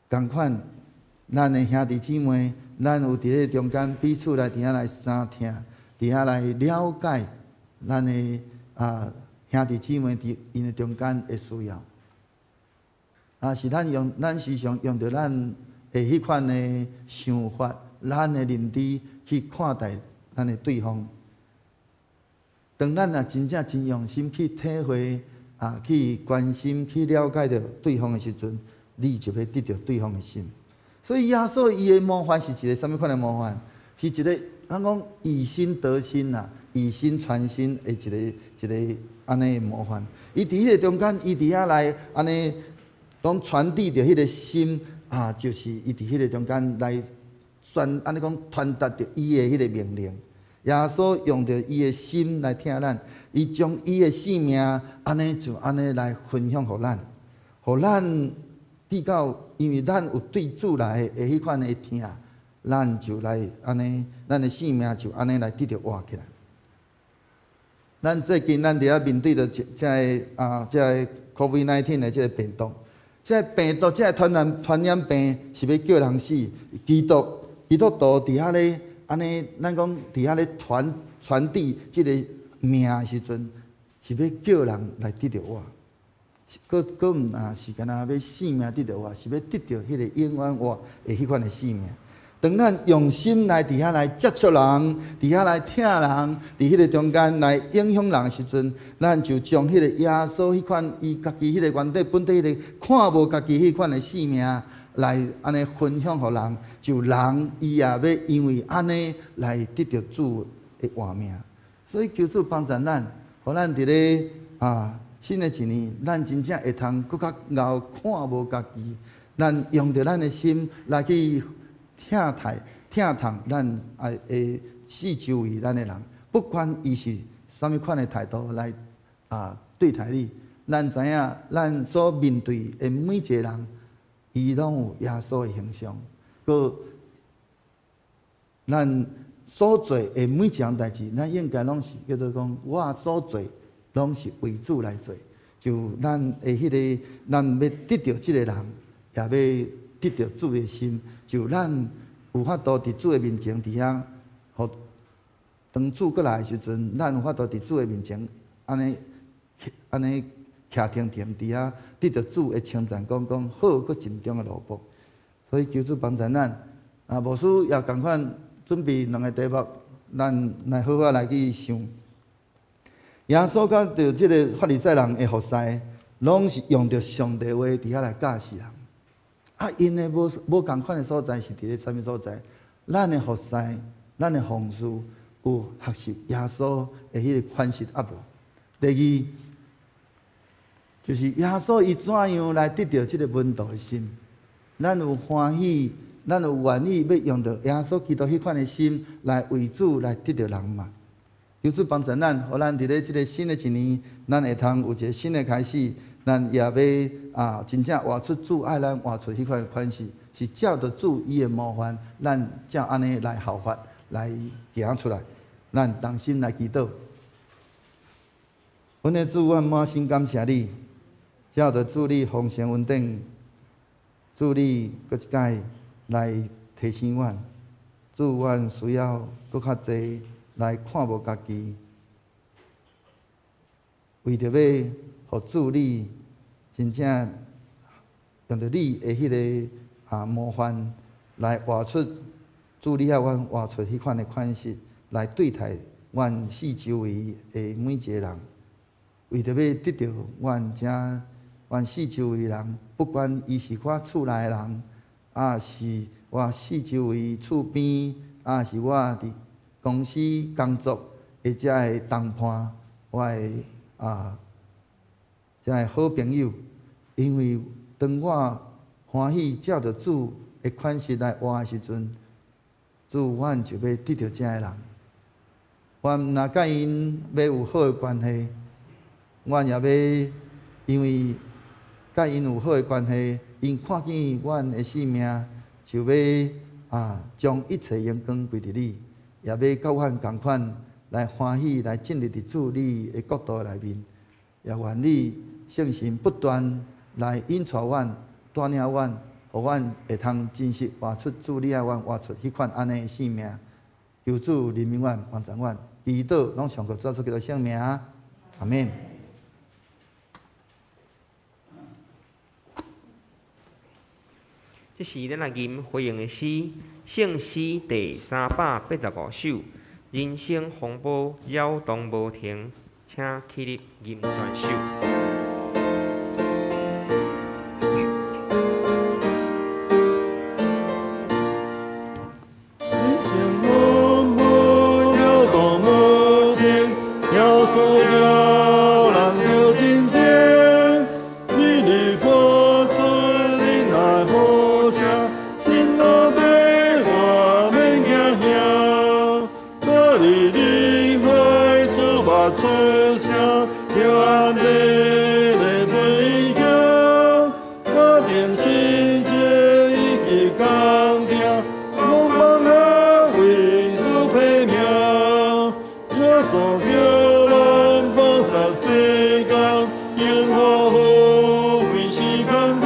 仝款，咱的兄弟姊妹，咱有佇咧中間彼此來佇遐來相疼，佇遐來了解咱的兄弟姊妹佇𪜶的中間的需要。啊，是咱用咱時常用著咱的彼款的想法，咱的認知去看待咱的對方。當咱若真正真用心去體會啊，去關心、去了解著對方的時陣，你就欲得著對方的心。所以耶穌伊的模範是一个啥物款的模範？是一个咱講以心得心啦，以心傳心的一个一个按呢模範。伊佇彼个中間，伊佇遐來按呢，講傳遞著彼个心啊，就是伊佇彼个中間來傳，按呢講傳達著伊的彼个命令。耶穌用著伊的心來疼咱，伊將伊的性命按呢就按呢來分享予咱，予咱得到，因為咱有對主來的彼款的疼，咱就來按呢，咱的性命就按呢來得著活起來。咱最近咱佇遐面對著這个 COVID-19 的這个病毒，這个病毒，這个傳染病是欲叫人死。基督徒佇遐咧，按呢，咱講佇遐咧傳遞這个命的時陣，是欲叫人來得著活。閣閣毋若是干焦欲性命得著活，是欲得著彼个永遠活的彼款的性命。當咱用心來佇遐來接觸人，佇遐來疼人，佇彼个中間來影響人的時陣，咱就將彼個耶穌彼款伊家己彼个原底本底彼個看無家己彼款的性命來按呢分享予人，就人伊也欲因為按呢來得著主的活命。所以求主幫助咱，予咱佇咧新的一年，咱真正會通閣較𠢕看無家己，咱用著咱的心來去疼待、疼痛咱愛的四周圍咱的人，不管伊是啥物款的態度來對待你，咱知影咱所面對的每一个人，伊攏有耶穌的形象。閣咱所做的每一項代誌，咱應該攏是叫做講，我所做攏是為主來做。就咱的彼个，咱欲得著這个人，也欲得著主的心，就咱有法度佇主的面前佇遐，予當主閣來的時陣，咱有法度佇主的面前，按呢按呢徛停停佇遐，得著主的稱讚，講講好閣盡忠的奴僕。所以求主幫助咱，牧師也仝款準備兩个題目，咱來好好來去想。耶穌佮著這个法利賽人的服侍，攏是用著上帝話佇遐來教示人。𪜶的無仝款的所在是佇咧啥物所在？咱的服侍，咱的奉事有學習耶穌的彼个款式抑無？第二，就是耶穌伊怎樣來得著這个門徒的心？咱有歡喜，咱有願意欲用著耶穌基督彼款的心來為主來得著人嘛？求主幫助咱，予咱佇咧這个新的一年，咱會通有一个新的開始。咱也欲真正活出主愛咱活出彼款的款式，是照著主伊的模範，咱才按呢來效法，來行出來。咱同心來祈禱。阮的主，阮滿心感謝你，照著主你豐盛恩典，主你閣一擺來提醒阮，主，阮需要閣較濟來看無家己，為著欲予主你真正用著你的彼个模範來活出主你愛阮活出彼款的款式，來對待阮四周圍的每一个人，為著欲得著阮遮阮四周圍人，不管伊是我厝內的人，抑是我四周圍厝邊，抑是我佇公司工作的遮个同伴，我的遮个好朋友，因為當我歡喜照著主的款式來活的時陣，主，阮就欲得著遮个人。阮毋若佮𪜶欲有好的關係，阮也欲因為佮𪜶有好的關係，𪜶看見阮的生命，就欲將一切榮光歸佇你，也欲佮阮仝款來歡喜來進入佇主你的國度內面。也願你聖神不斷來引帶阮、帶領阮，予阮會通真實活出主你愛阮活出彼款按呢的生命。求主憐憫阮、幫助阮，祈禱攏上靠主耶穌基督聖名，阿們。這是咱來吟回應的詩，聖詩第385首，人生風波擾動無停，請起立吟全首。人生風波擾動無停，耶穌叫咱著真正，日日活出忍耐好聲，心路底我免驚嚇，倒佇人海出目出聲，就按呢來飛行，家庭親情以及工程，攏放下為主拼命，耶穌叫咱放殺世間，榮華富貴是空空，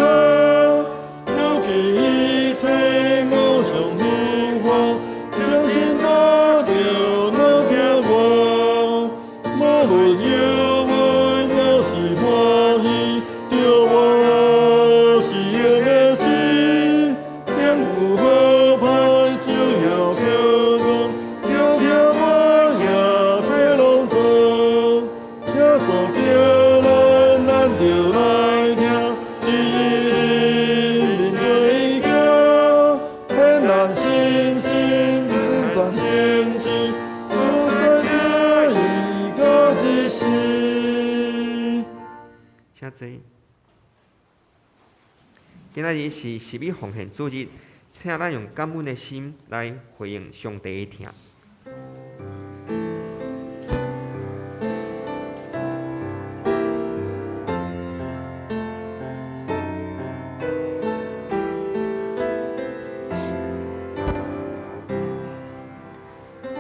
丟棄一切夢想浮華，將心抱著老聽我，無論有無若是歡喜，著我是用的是，天有好歹就要叫講，叫聽我也體攏總，耶穌叫咱，咱著來聽，佇伊面對行，天咱信心不斷前進，主在這伊到這時。請坐。今仔日是十一奉獻主日，請咱用感恩的心來回應上帝的疼。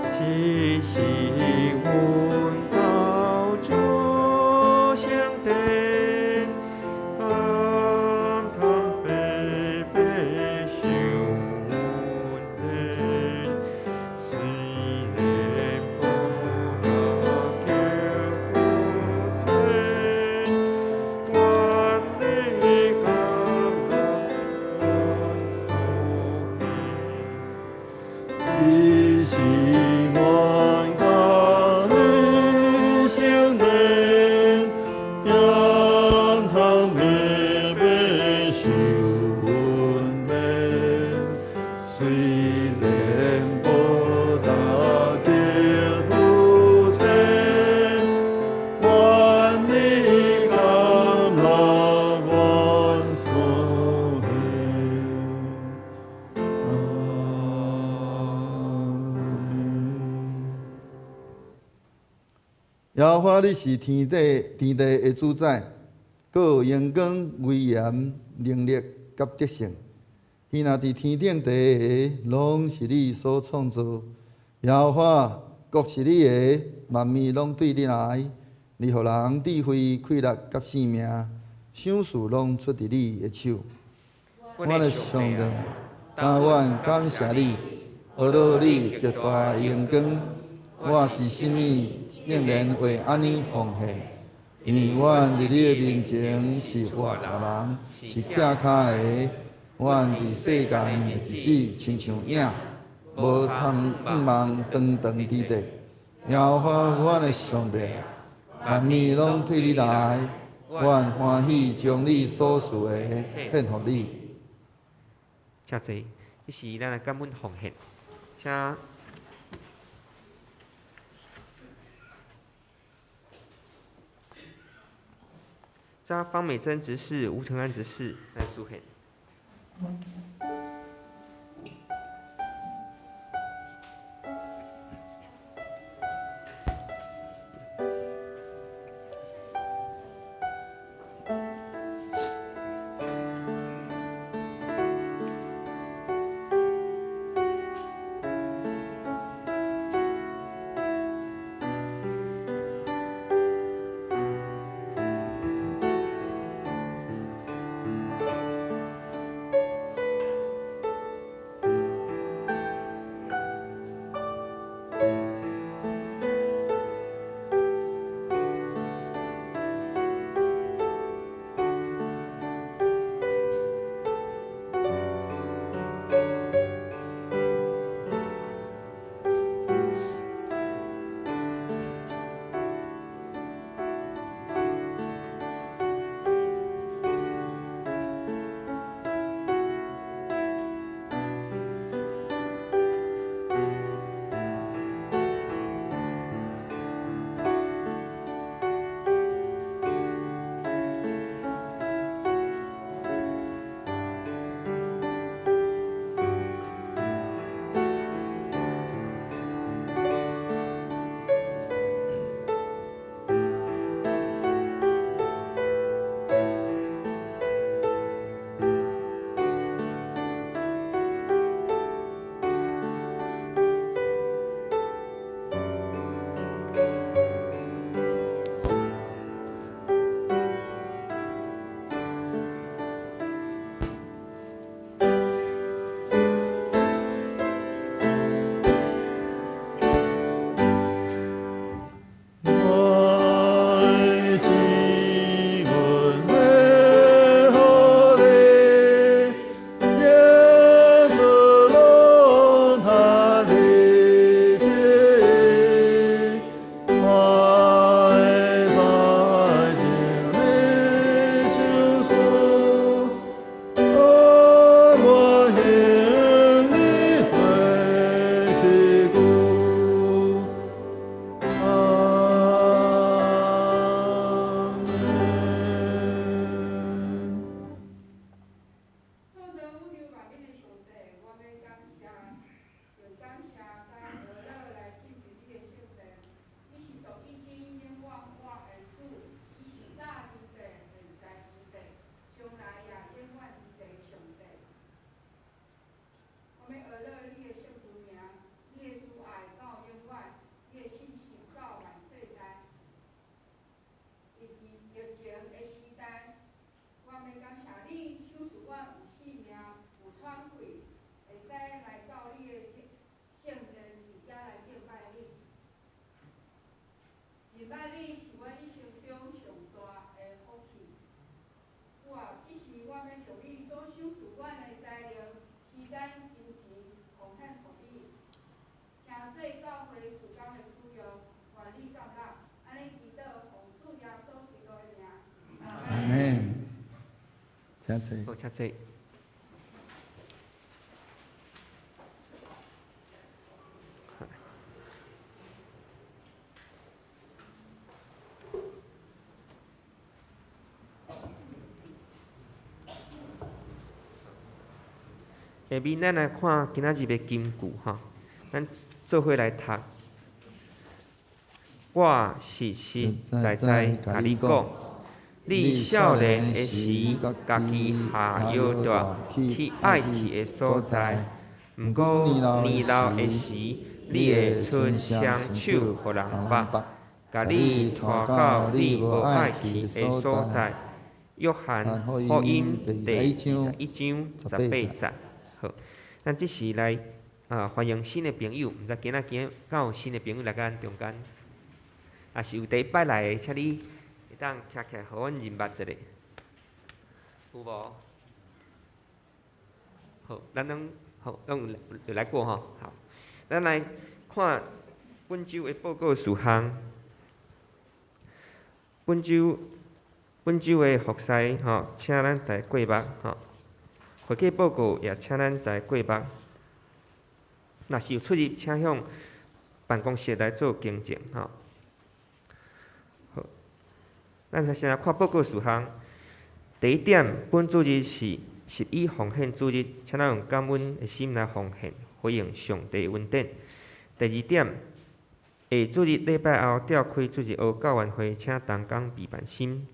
這是阮到主聖殿，感嘆白白受恩典，雖然無大叫有錢，願你感樂阮福音。這是阮甲你聖殿，殿堂白白受恩典，雖然無大得有錢，願你感樂阮所幸。阿們。耶和華，你是天地天地的主宰，閣有榮光、威嚴、能力佮得勝。彼若佇天頂地下，攏是你所創造。耶和華，國是你的，萬物攏對你來。你予人智慧、氣力佮性命，賞賜攏出佇你的手。阮的上帝，但阮感謝你，呵咾你極大榮光。我是啥物，竟然會按呢奉獻？因為阮佇你的面前是活蛇人，是寄跤的。阮佇世間的日子親像影，無通望長長佇地。耶和華阮的上帝，萬物攏對你來，阮歡喜將你所賜的獻予你。請坐，這是咱的感恩奉獻，請。請方美珍執事、吳承安執事來書獻。請坐。好，請坐。下面咱來看今仔日的金句吼，咱做伙來讀。我實實在在共你講，你少年的時，家己下腰帶去愛去的所在；毋過年老的時，你會伸雙手予人縛，共你拖到你無愛去的所在。約翰福音第21章18節。好，咱這時來啊歡迎新的朋友，毋知今仔今敢有新的朋友來佮咱中間？若是有第一擺來的，請你會當徛起來，予阮認捌一下，有無？好，咱攏好，攏有來過吼。好，咱來看本週的報告事項。本週的服侍吼，請咱大家過目吼。會計報告也請咱大家過目。若是有出入，請向辦公室來做更正吼。好，咱先來看報告事項。第一點，本主日是十一奉獻主日，請咱用感恩的心來奉獻，回應上帝恩典。第二點，下主日禮拜後召開主日學教員會，請同工備辦心。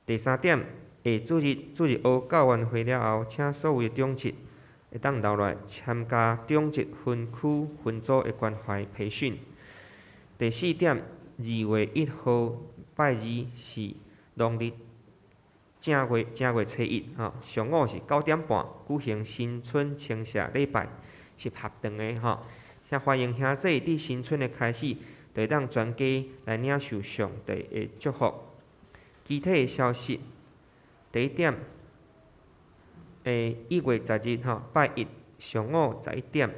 第三點，下主日主日學教員會了後，請所有的長執會當留來參加長執分區分組的關懷培訓。第四點，2月1號拜二是農曆正月初一，吼，上午是9點半舉行新春清社禮拜，是合堂的吼。請歡迎兄弟佇新春的開始，就會當全家來領受上帝的祝福。其他的消息，第一點，1月10日吼，拜一上午11點，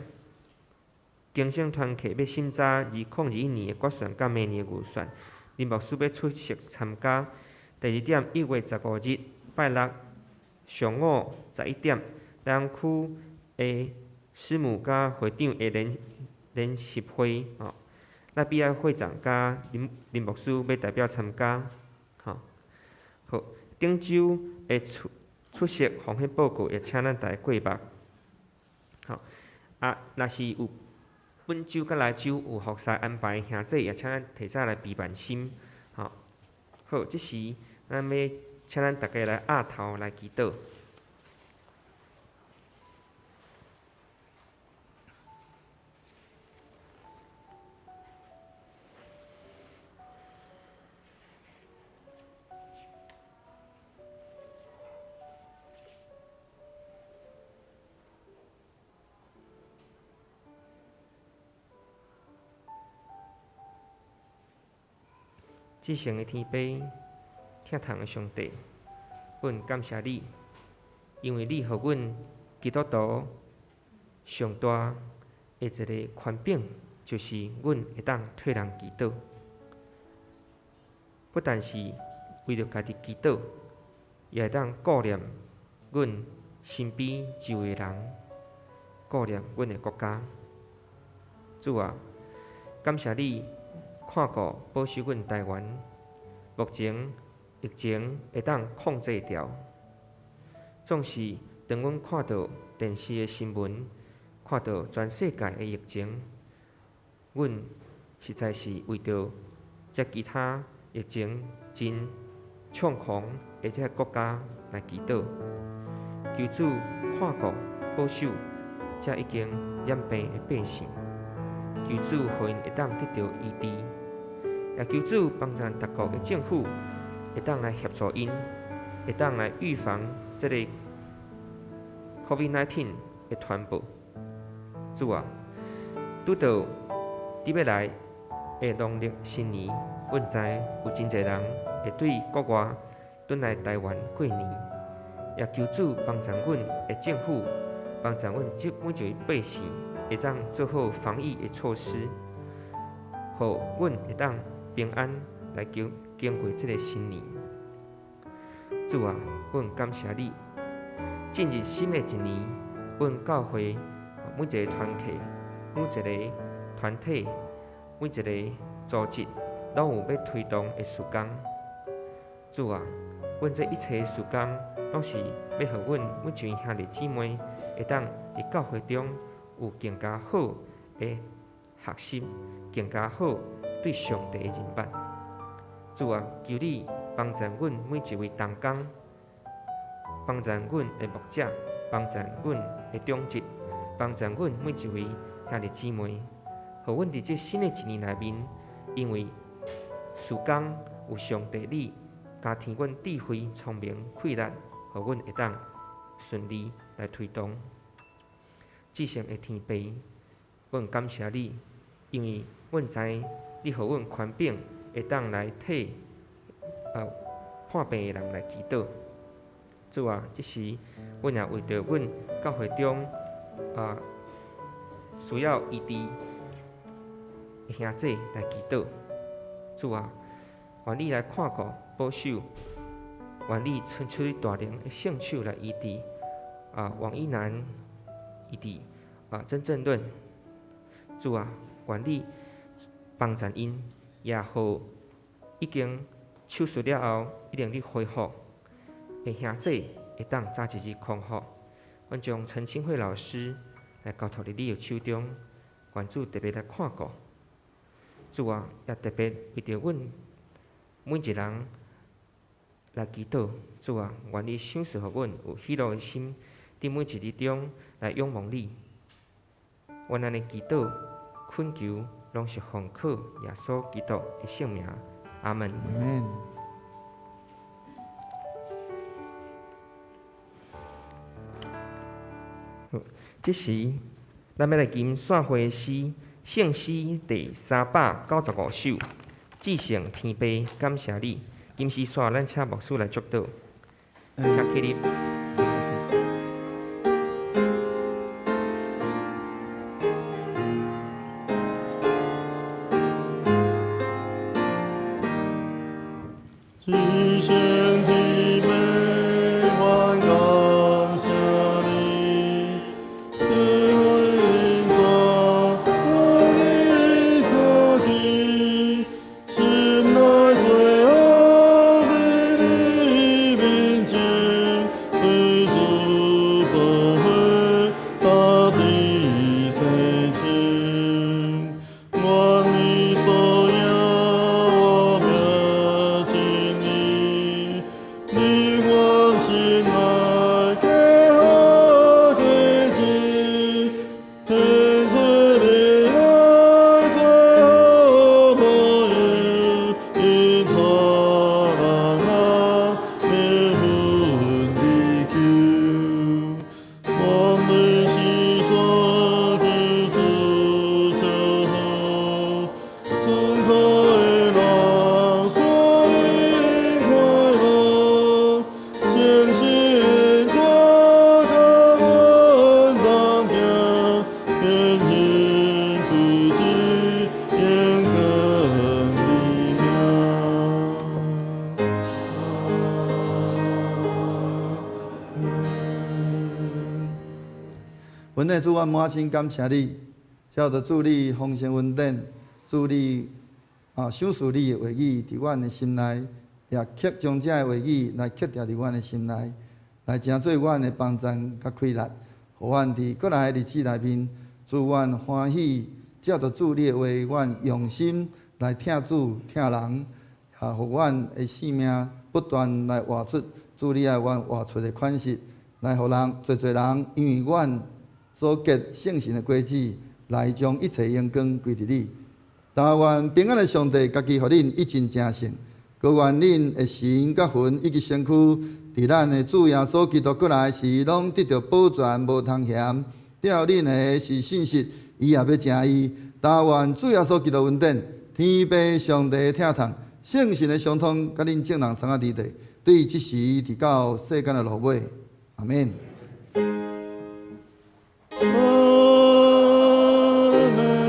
更生團契欲審查2021年的決算佮明年的預算，林牧師欲出席參加。第二點，1月15日拜六上午11點，南區的師母佮會長的聯席會吼，賴比亞會長佮林牧師欲代表參加，吼。好，頂週的出席奉獻報告，也請咱大家過目。吼，啊，若是有本週佮來週有服侍安排兄弟，也請咱提早來備辦心，吼。好，這時咱欲請咱逐家來徛頭來祈禱。至聖的天父，疼痛的上帝，阮感謝你，因為你予阮基督徒上大的一個權柄，就是阮會當替人祈禱。不但是為著家己祈禱，也會當顧念阮身邊周圍人，顧念阮的國家。主啊，感謝你看顧保守阮台灣，目前疫情會當控制牢。總是當阮看到電視的新聞，看到全世界的疫情，阮實在是為著這其他疫情真猖狂的這個國家來祈禱，求主看顧保守這已經染病的百姓，求主予𪜶會當得著醫治，也求主幫助各國的政府會當來協助𪜶，會當來預防這個 COVID-19 的傳播。主啊，拄著佇欲來的農曆新年，阮知有真濟人會對國外轉來台灣過年，也求主幫助阮的政府，幫助阮這每一位百姓會當做好防疫的措施，予阮會當平安來經過這個新年。主啊，阮感謝你，進入新的一年，阮教會每一個團契、每一個團體、每一個組織，攏有欲推動的事工。主啊，阮這一切的事工，攏是欲予阮每一位兄弟姊妹會當佇教會中有更加好的學習，更加好對上帝的認捌。主啊，求你幫助阮每一位同工，幫助阮的牧者，幫助阮的長執，幫助阮每一位兄弟姊妹，予阮佇這新的一年內面，因為事工有上帝你加添阮智慧、聰明、氣力，予阮會當順利來推動。至聖的天父，阮感謝你，因為阮知你予阮權柄，會當來替破病的人來祈禱。主啊，這時阮也為著阮教會中需要醫治的兄弟來祈禱。主啊，願你來看顧保守，願你伸出你大能的聖手來醫治王一楠，醫治曾正倫。主啊，願你幫贊𪜶，也予已經手術了後，已經咧恢復的兄弟會當早一日康復。阮將陳清慧老師來交託佇你的手中，願主特別來看顧。主啊，也特別為著阮每一人來祈禱。主啊，願你賞賜予阮有喜樂的心，佇每一日中來仰望你。阮按呢祈禱、懇求，攏是奉靠耶穌基督的聖名。阿門。阿門。好，這時，咱欲來吟散會詩，聖詩第395首，至聖天父，感謝你。吟詩煞，咱請牧師來祝禱，請起立。至聖天父，阮感謝你，賜恩賜予你所賜，心內最後佇你面前，對主寶血大地洗清，願你所仰我命真理，你願親愛加好加真，天賜你愛最好模樣，引帶人人免分離求，萬類是所求主祝福，尊可的人所因快樂，誠心主佮阮同行，天幸福之永恆你名。阿門。阮的主，阮滿心感謝你，照著主你豐盛恩典，主你賞賜你的話語佇阮的心內，也刻將這个話語來刻定佇阮的心內，來成做阮的幫贊佮氣力，予阮佇過來的日子內面，主阮歡喜，照著主你的話，阮用心來疼主疼人，也予阮的生命不斷來活出主你愛阮活出的款式，來予人濟濟人，因為阮所結聖神的果子，來將一切榮光歸佇你。但願平安的上帝，家己予恁一盡成聖，閣願恁的神佮魂以及身軀，佇咱的主耶穌基督過來時，攏得著保全，無通嫌。照恁的是信實，伊也欲成伊。但願主耶穌基督恩典，天父上帝的疼痛，聖神的相通，佮恁眾人相仔佇地，對這時直到世間的落尾。阿們。阿門，阿門，阿門。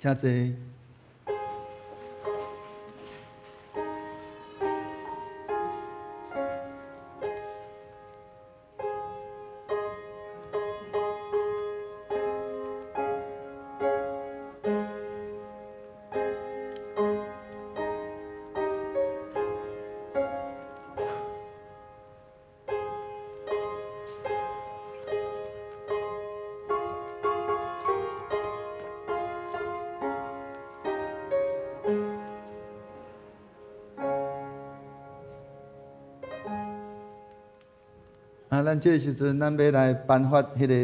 請坐。啊，咱這个時陣，咱欲來頒發彼个